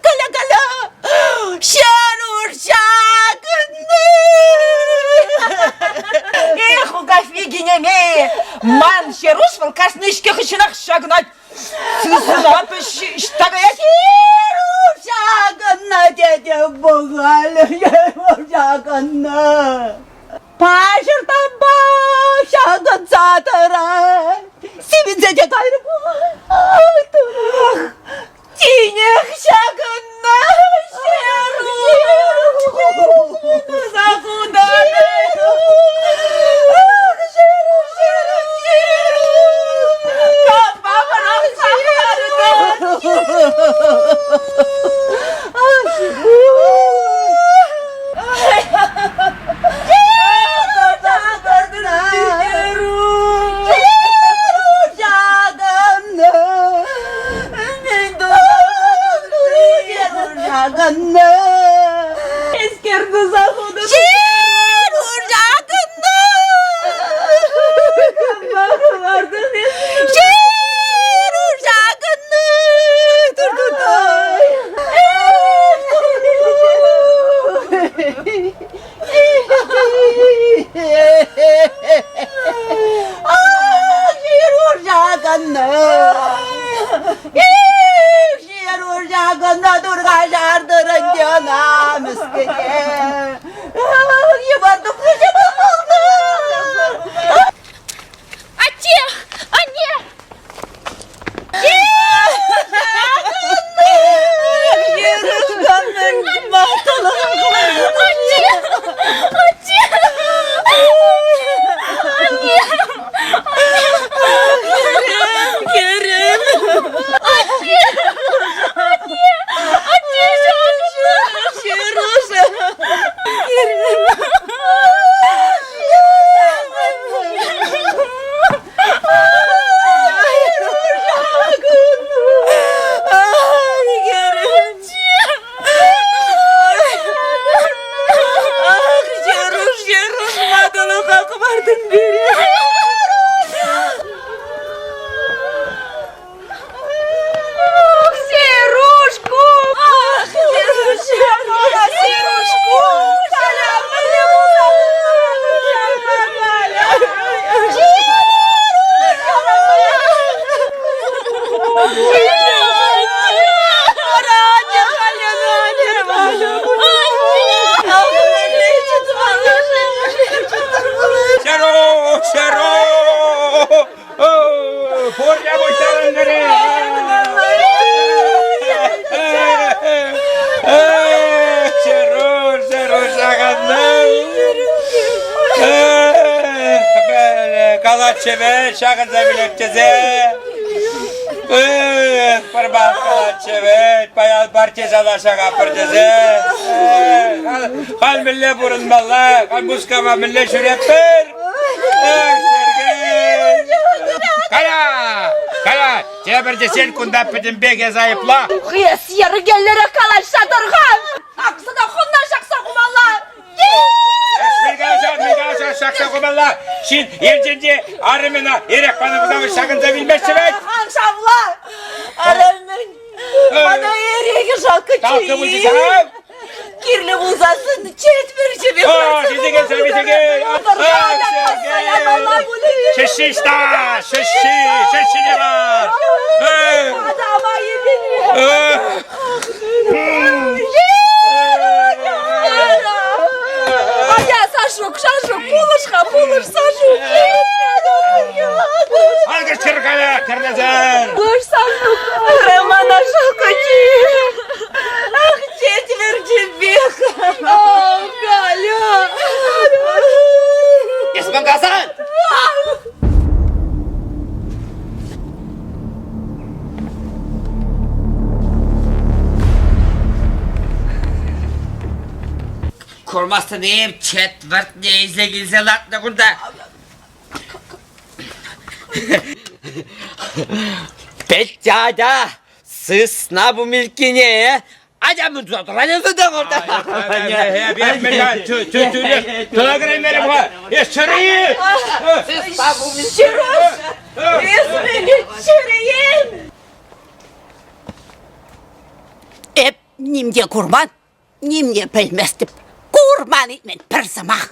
Каля-каля, Ҫеруш ҫакӑнни. Эх, Укахви кинеми, ман Ҫеруш вӑл кашни ӗҫке хыҫҫӑнах ҫакӑнать. Сысна ӑҫта каять? Ҫеруш ҫакӑннӑ тете пӑхаль, Ҫеруш ҫакӑннӑ. Паҫӑртанпа ҫакӑнса тӑрать. Сивӗнсе те кайрӗ пуль. Турах, тинех ҫакӑннӑ Ҫеруш. Туса хутӑн. Ах, Ҫеруш, Ҫеруш, Ҫеруш. Кампа пӑрахса хӑвартӑн? Ах, Ҫеруш. Атте! Анне! Ҫеру, ҫеру! Пурте пуҫтарӑнтӑр-и? Ҫеру, ҫеру ҫакӑнта. Калатчӗ вӗт, ҫакӑнса вилеп тесе. Эх, пӗрмак калатчӗ вӗт, паян партизана ҫакатпӑр тесе. Халь мӗнле пурӑнмалла, халь Мускава мӗнле ҫӳретпӗр? Эх, Сергей! Кая! Кая! Тепӗр тесен кунта пӗтӗмпех эс айӑпла. Эс йӗркеллӗрех калаҫса тӑр-ха! Аксӑна хӑвна ҫакса хумалла! Ҫакса хумалла. Ҫын енчен те арӑмӗна эрех панӑ пулсан ҫакӑнса вилмеҫҫӗ вӗт. Ан шавла! Арӑмӗн мана эрехӗ шалкӑ Кирлӗ пулсассӑн четвӗрчӗпе Шӗшши ӑҫта? Шӗшши, шӗшшине бар! Атя, Сашук, Сашук, пулӑш-ха, пулӑш, Сашук. Алгӑш кӗр-кая, кӗрлесен! Пулӑш, Сашук. Романа шалкачи. Ах, четвертепех. О, Галя. Эс мӗн касан? Курмастӑн-им, четвӗртне илсе килсе лартнӑ кунта. Петя, атя, сысна бумилкине, атя мӗн туса тӑрать та кунта? Тӑна кӗреймерӗм-ха. Эс чӗрӗ-и? Сысна бумилкине. Ҫырӑш, эс мӗне чӗрӗ-им? Эп ним те курман, ним те пӗлместӗп. Курман илтмен пӗр сӑмах.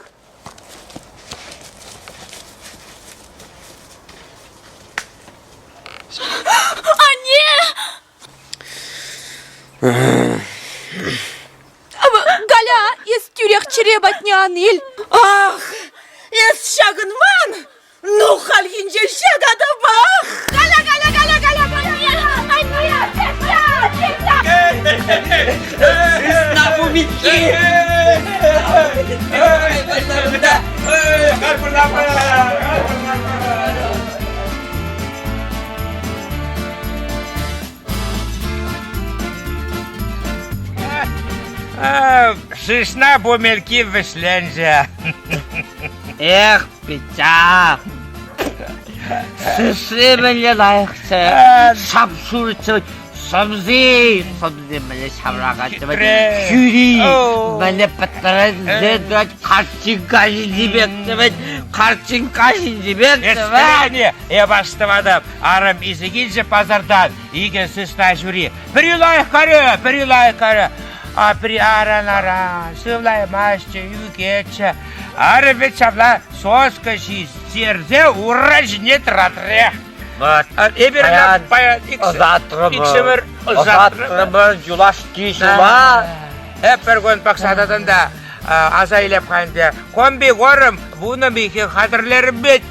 Анне! Галя, эс тӳрех чӗре патне ан ил. Ах, эс ҫакӑнман! Ну, хальхинче ҫакатӑпах! Галя, Галя, Галя, Галя, Галя! Анне, Петя, Петя! Сысна бумилки! Сысна бумелки вӗҫленчӗ. Эх, Петя! Сысни мӗнле лайӑхчӗ, шап-шурччӗ, сӑмси, сӑмси мӗнле ҫавракаччӗ, хӳри мӗнле пӗтӗрӗнсе тӑрать, карчинка ҫинчи пек тӗвет, карчинка ҫинчи пек тӗвет. Эп астӑватӑп, арӑм илсе килчӗ пасартан икӗ сысна ҫури. Пӗри лайӑх карӗ, пӗри лайӑх карӗ. А пӗри аран-аран, сывлаймастчӗ, ӳкетчӗ. Арӑм вӗт ҫапла соска ҫитерсе ура ҫине тӑратрӗ. Вот. Эпир ӑна паян иксӗмӗр ӑсатрӑмӑр юлашки ҫула. Эп пӗр кун пӑхса тӑтӑм та аса илеп-ха ӗнтӗ. Комбикорм вунӑ михӗ хатӗрлерӗм вӗт.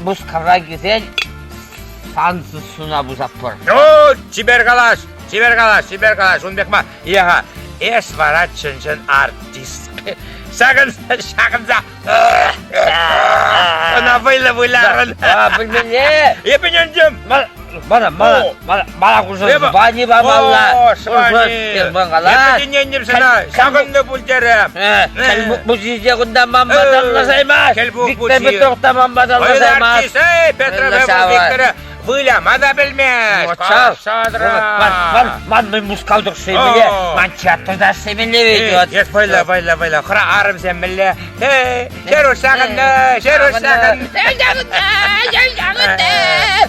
Мускавра килсен сансыз суна пусатпӑр. Ну, чипер калаҫ, чипер калаҫ, чипер калаҫ, ун пек мар. Еха, эс вара чӑн-чӑн артист. Ҫакӑн, ҫакӑнса ӑна вӑйлӑ вылярӑн. Пӗлмелле. Эпӗ ӗнентӗм. Мана, мана, мана, мана курсан звани памалла. Звани. Эпӗ ӗнентӗм сана, ҫакӑннӑ пуль терӗм. Мучине кунта манпа танлашаймасть. Кӗлпук Виктор мучи. Петров та манпа танлашаймасть. Артист, эй, Петр Виктора выляма та пӗлмест. Ман, ман, ман мӗн Мускав тӑршшӗ ман театрта ӗҫлемелле ведь. Эс вӑйлӑ, вӑйлӑ, вӑйлӑ. Хӑра арӑмсем мӗнле? Эй, ҫеру ҫакӑннӑ, ҫеру ҫакӑн.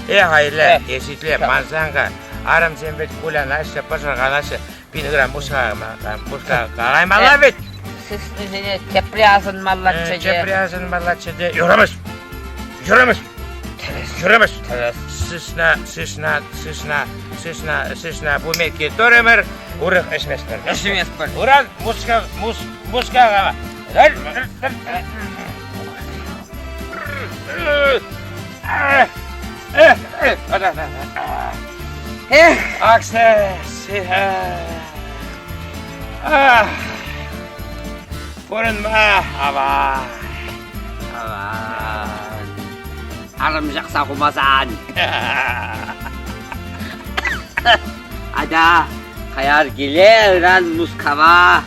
Эх, айле, эситле, мансанка. Арӑмсем вӗт кулянаҫҫӗ, пӑшӑрханаҫҫӗ. Пин грамм муска, муска калаймалла вӗт. Сыснисене тепре асӑнмаллаччӗ те. Тепре асӑнмаллаччӗ те. Юрамасть! Юрамасть! Юрамасть! Сысна, сысна, сысна, сысна, сысна пумекки турӑмӑр, урӑх ӗҫместпӗр. Ӗҫместпӗр. Уран муска, мус, муска Эх, Аксес! Пурӑнма аван. Аван. Арӑм ҫакса хумасан. Ата, каяр киле ыран Мускава.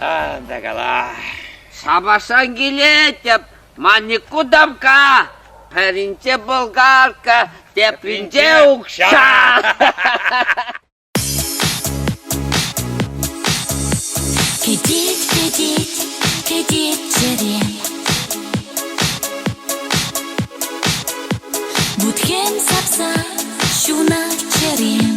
Ан та кала. Шабашран килетӗп, ман никудамка. Пӗринче болгарка, тепринче укҫа. Кӗтет, кӗтет, кӗтет чӗрем. Вут-хӗм сапса ҫунать чӗрем.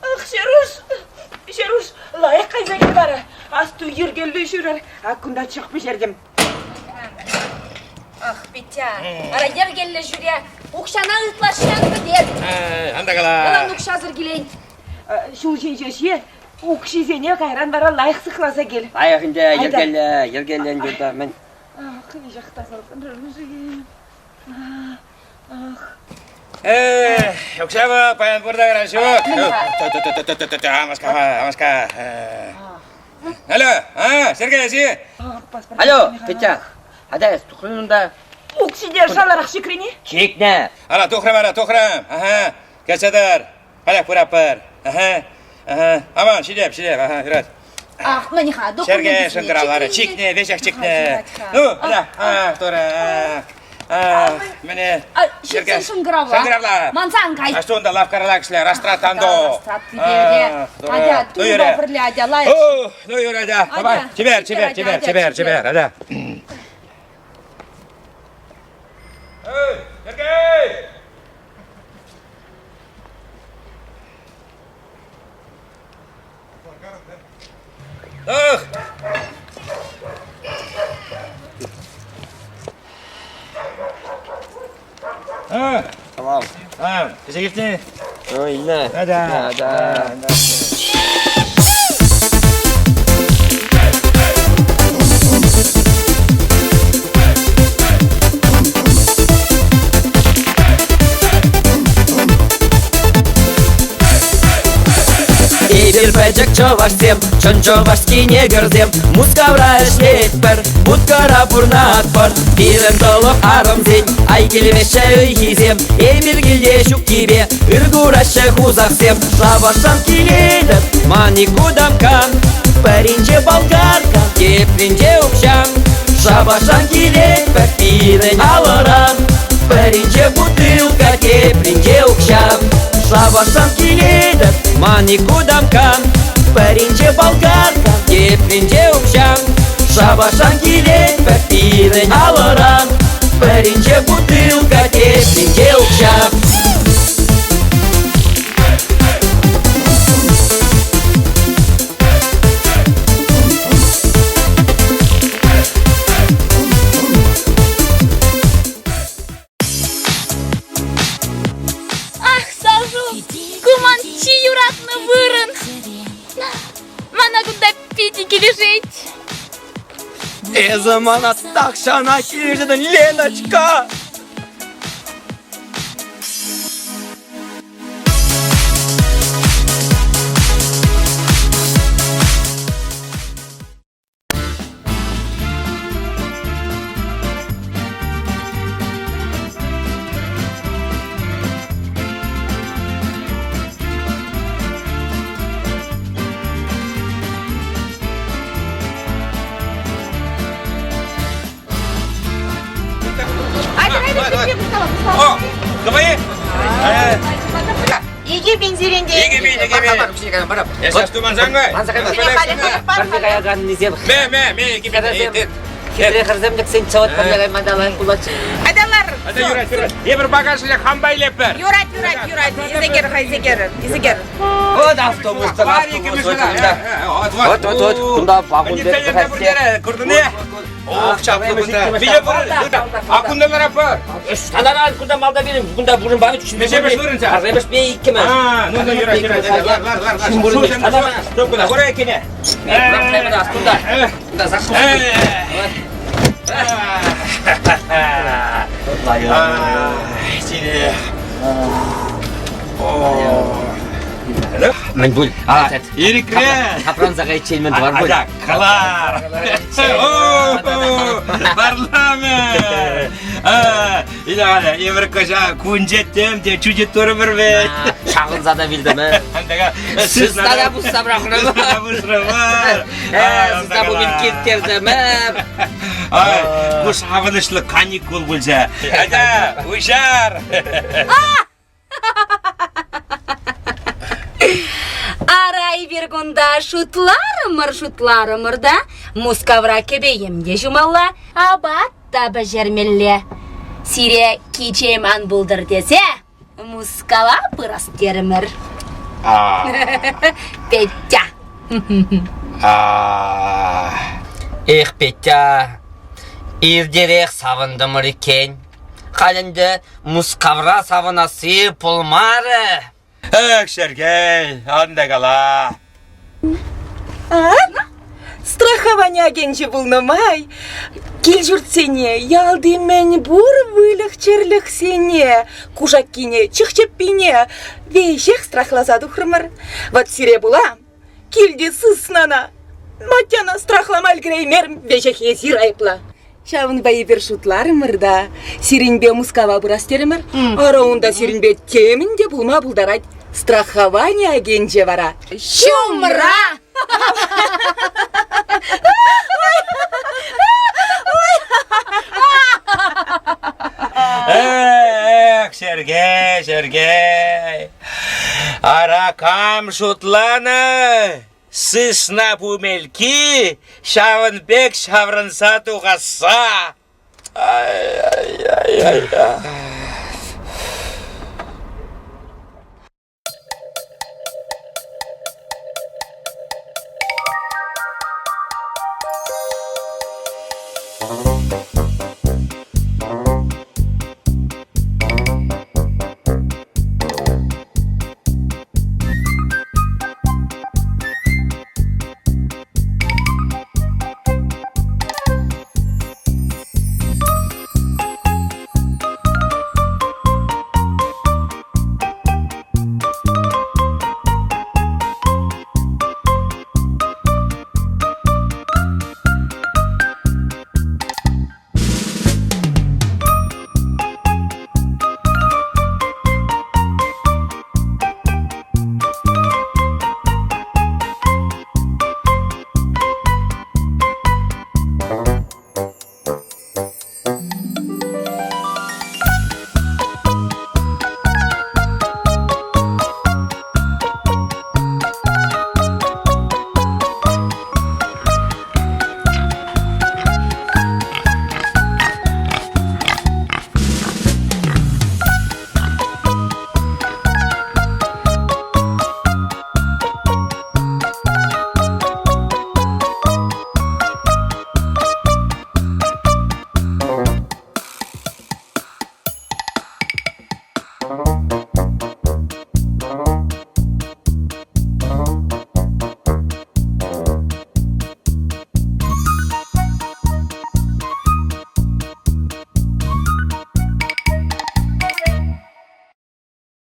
Ах, Ҫеруш, Ҫеруш, лайӑх кайса кил вара. Асту йӗркеллӗ ҫӳрӗр. Ак кунта чӑх пӗҫертӗм. Ах, Петя, ара йӗркеллӗ ҫӳре. Укҫана ытлашши ан пӗтер. Ан та кала. Ялан укҫасӑр килен. Ҫул ҫинче ҫи, укҫисене кайран вара лайӑх сыхласа кил. Лайӑх ӗнтӗ, йӗркеллӗ, йӗркеллӗ ӗнтӗ, мӗн. Ах, веҫех тасалсан-ши. Укҫапа паян пурта кӑна ҫук. Амашка, амашка. Алло, а, Сергей, си? Алло, Петя, ата тухрӑн унта. Укҫине шаларах чикрӗн-и? Чикнӗ. Ара, тухрӑм, ара, тухрӑм. Ага, кӗчӗтӗр. Халех пыратпӑр. Ага, ага. Аман, ҫитеп, ҫитеп, ага, юрать. Ах, мӗн-ха, Сергей шӑнкӑравларӗ. Чикнӗ, веҫех чикнӗ. Ну, да, а, тура. А, мӗне? Ҫитсен шӑнкӑравла. Шӑнкӑравла. Манса ан кай. А что унта лавккара кӗшле, растрат андо. Растрат типере. Атя, тумпа пӗрле, атя, лайӑх. Ну, юрӗ, атя. Давай, чипер, чипер, чипер, чипер, чипер, атя. Эй, Сергей! Ах! А, Tamam. а, teşekkür Ну, илнӗ. Да, да. Да, да. Эпир пӗчӗк чӑвашсем, чӑн чӑвашски негрсем, Мускавра ӗҫлетпӗр, будкӑра пурӑнатпӑр. Пирӗн тӑлӑх арӑмсен ай килмеҫҫӗ ыйхисем, Эпир килте ҫуккипе ыр кураҫҫӗ хусахсем. Шавашран килетӗп, ман ик кутамккан, пӗринче болгарка, тепринче укҫа. Шавашран килетпӗр пирӗн алӑран, пӗринче бутылка, тепринче укҫа. Шавашран килетӗп, ман ик кутамккан, пӗринче болгарка, тепринче укҫа. Шавашран килетпӗр пирӗн алӑран, пӗринче бутылка, тепринче укҫа. Ах, Сашу, ку ман чи юратнӑ вырӑн. Мана кунта питӗ килӗшет. Эсӗ мана тахҫанах килӗшетӗн, Леночка! О, давай. Икӗ пенсирен те. 2000, 2000. Эс астумансаң бай. Ме, ме, ме, 2000. Хитре хӗрсем лексен чӑват пӗрле кайма та лайӑх пулатчӗ. Айда лар. Айда юрать, юрать. Эпир багажле хампа илеппӗр. Юрать, юрать, юрать. Изегер, хайзегер, изегер. Вот автобус, автобус. Вот, вот, вот. Кунта вакун пек. Курдуне? Ох, чаплӑ кунта. Миҫе вырӑн? А кунта лараппӑр. Танаран кунта малта пирӗн кунта вырӑн панӑ чӳ. Миҫемӗш вырӑн ҫав? Пӗрремӗшпе иккӗмӗш. А, ну, ну, юрать, юрать. Лар, лар, лар, лар. Стоп, кунта, хура экене. Кунта, кунта, закус. Мӗн пуль? Ирӗкре! Тапранса кайиччен мӗн тӑвар пуль? Атя, калар! Варламӗ! Иле, евӗр кӑҫа кунчеттем те чучет турӑмӑр вӗт. Ҫакӑнса та вилтӗмӗр. Сысна та пусса пӑрахрӑмӑр. Сысна та пусрӑмӑр. Сысна пулин килтертӗмӗр. Ай, ку савӑнӑҫлӑ каникул пулчӗ. Атя, уҫар! Ара, эпир кунта шутларӑмӑр-шутларӑмӑр та Мускавра кӗпе-йӗм те ҫумалла, апат та пӗҫермелле. Сире кичем ан пултӑр тесе Мускава пырас терӗмӗр. Петя. Эх, Петя, иртерех савӑнтӑмӑр иккен. Халь ӗнтӗ Мускавра савӑнасси пулмарӗ. Эх, Сергей, ан та кала. Страховани агенчӗ пулнӑ май кил-ҫуртсене, ялти мӗнпур выльӑх-чӗрлӗхсене, кушаккине, чӑх-чӗппине веҫех страхласа тухрӑмӑр. Вӑт сире пула килти сыснана, матяна страхлама ӗлкӗреймерӗм, веҫех эсир айӑплӑ. Ҫавӑнпа эпир шутларӑмӑр та сирӗнпе Мускава пырас терӗмӗр. Ара унта сирӗнпе темӗн те пулма пултарать. Страховани агенчӗ вара. Ҫумра! Эх, Сергей, Сергей! Ара кам шутланӑ? Сысна пумелки ҫавӑн пек ҫаврӑнса тухасса. Ай-ай-ай-ай.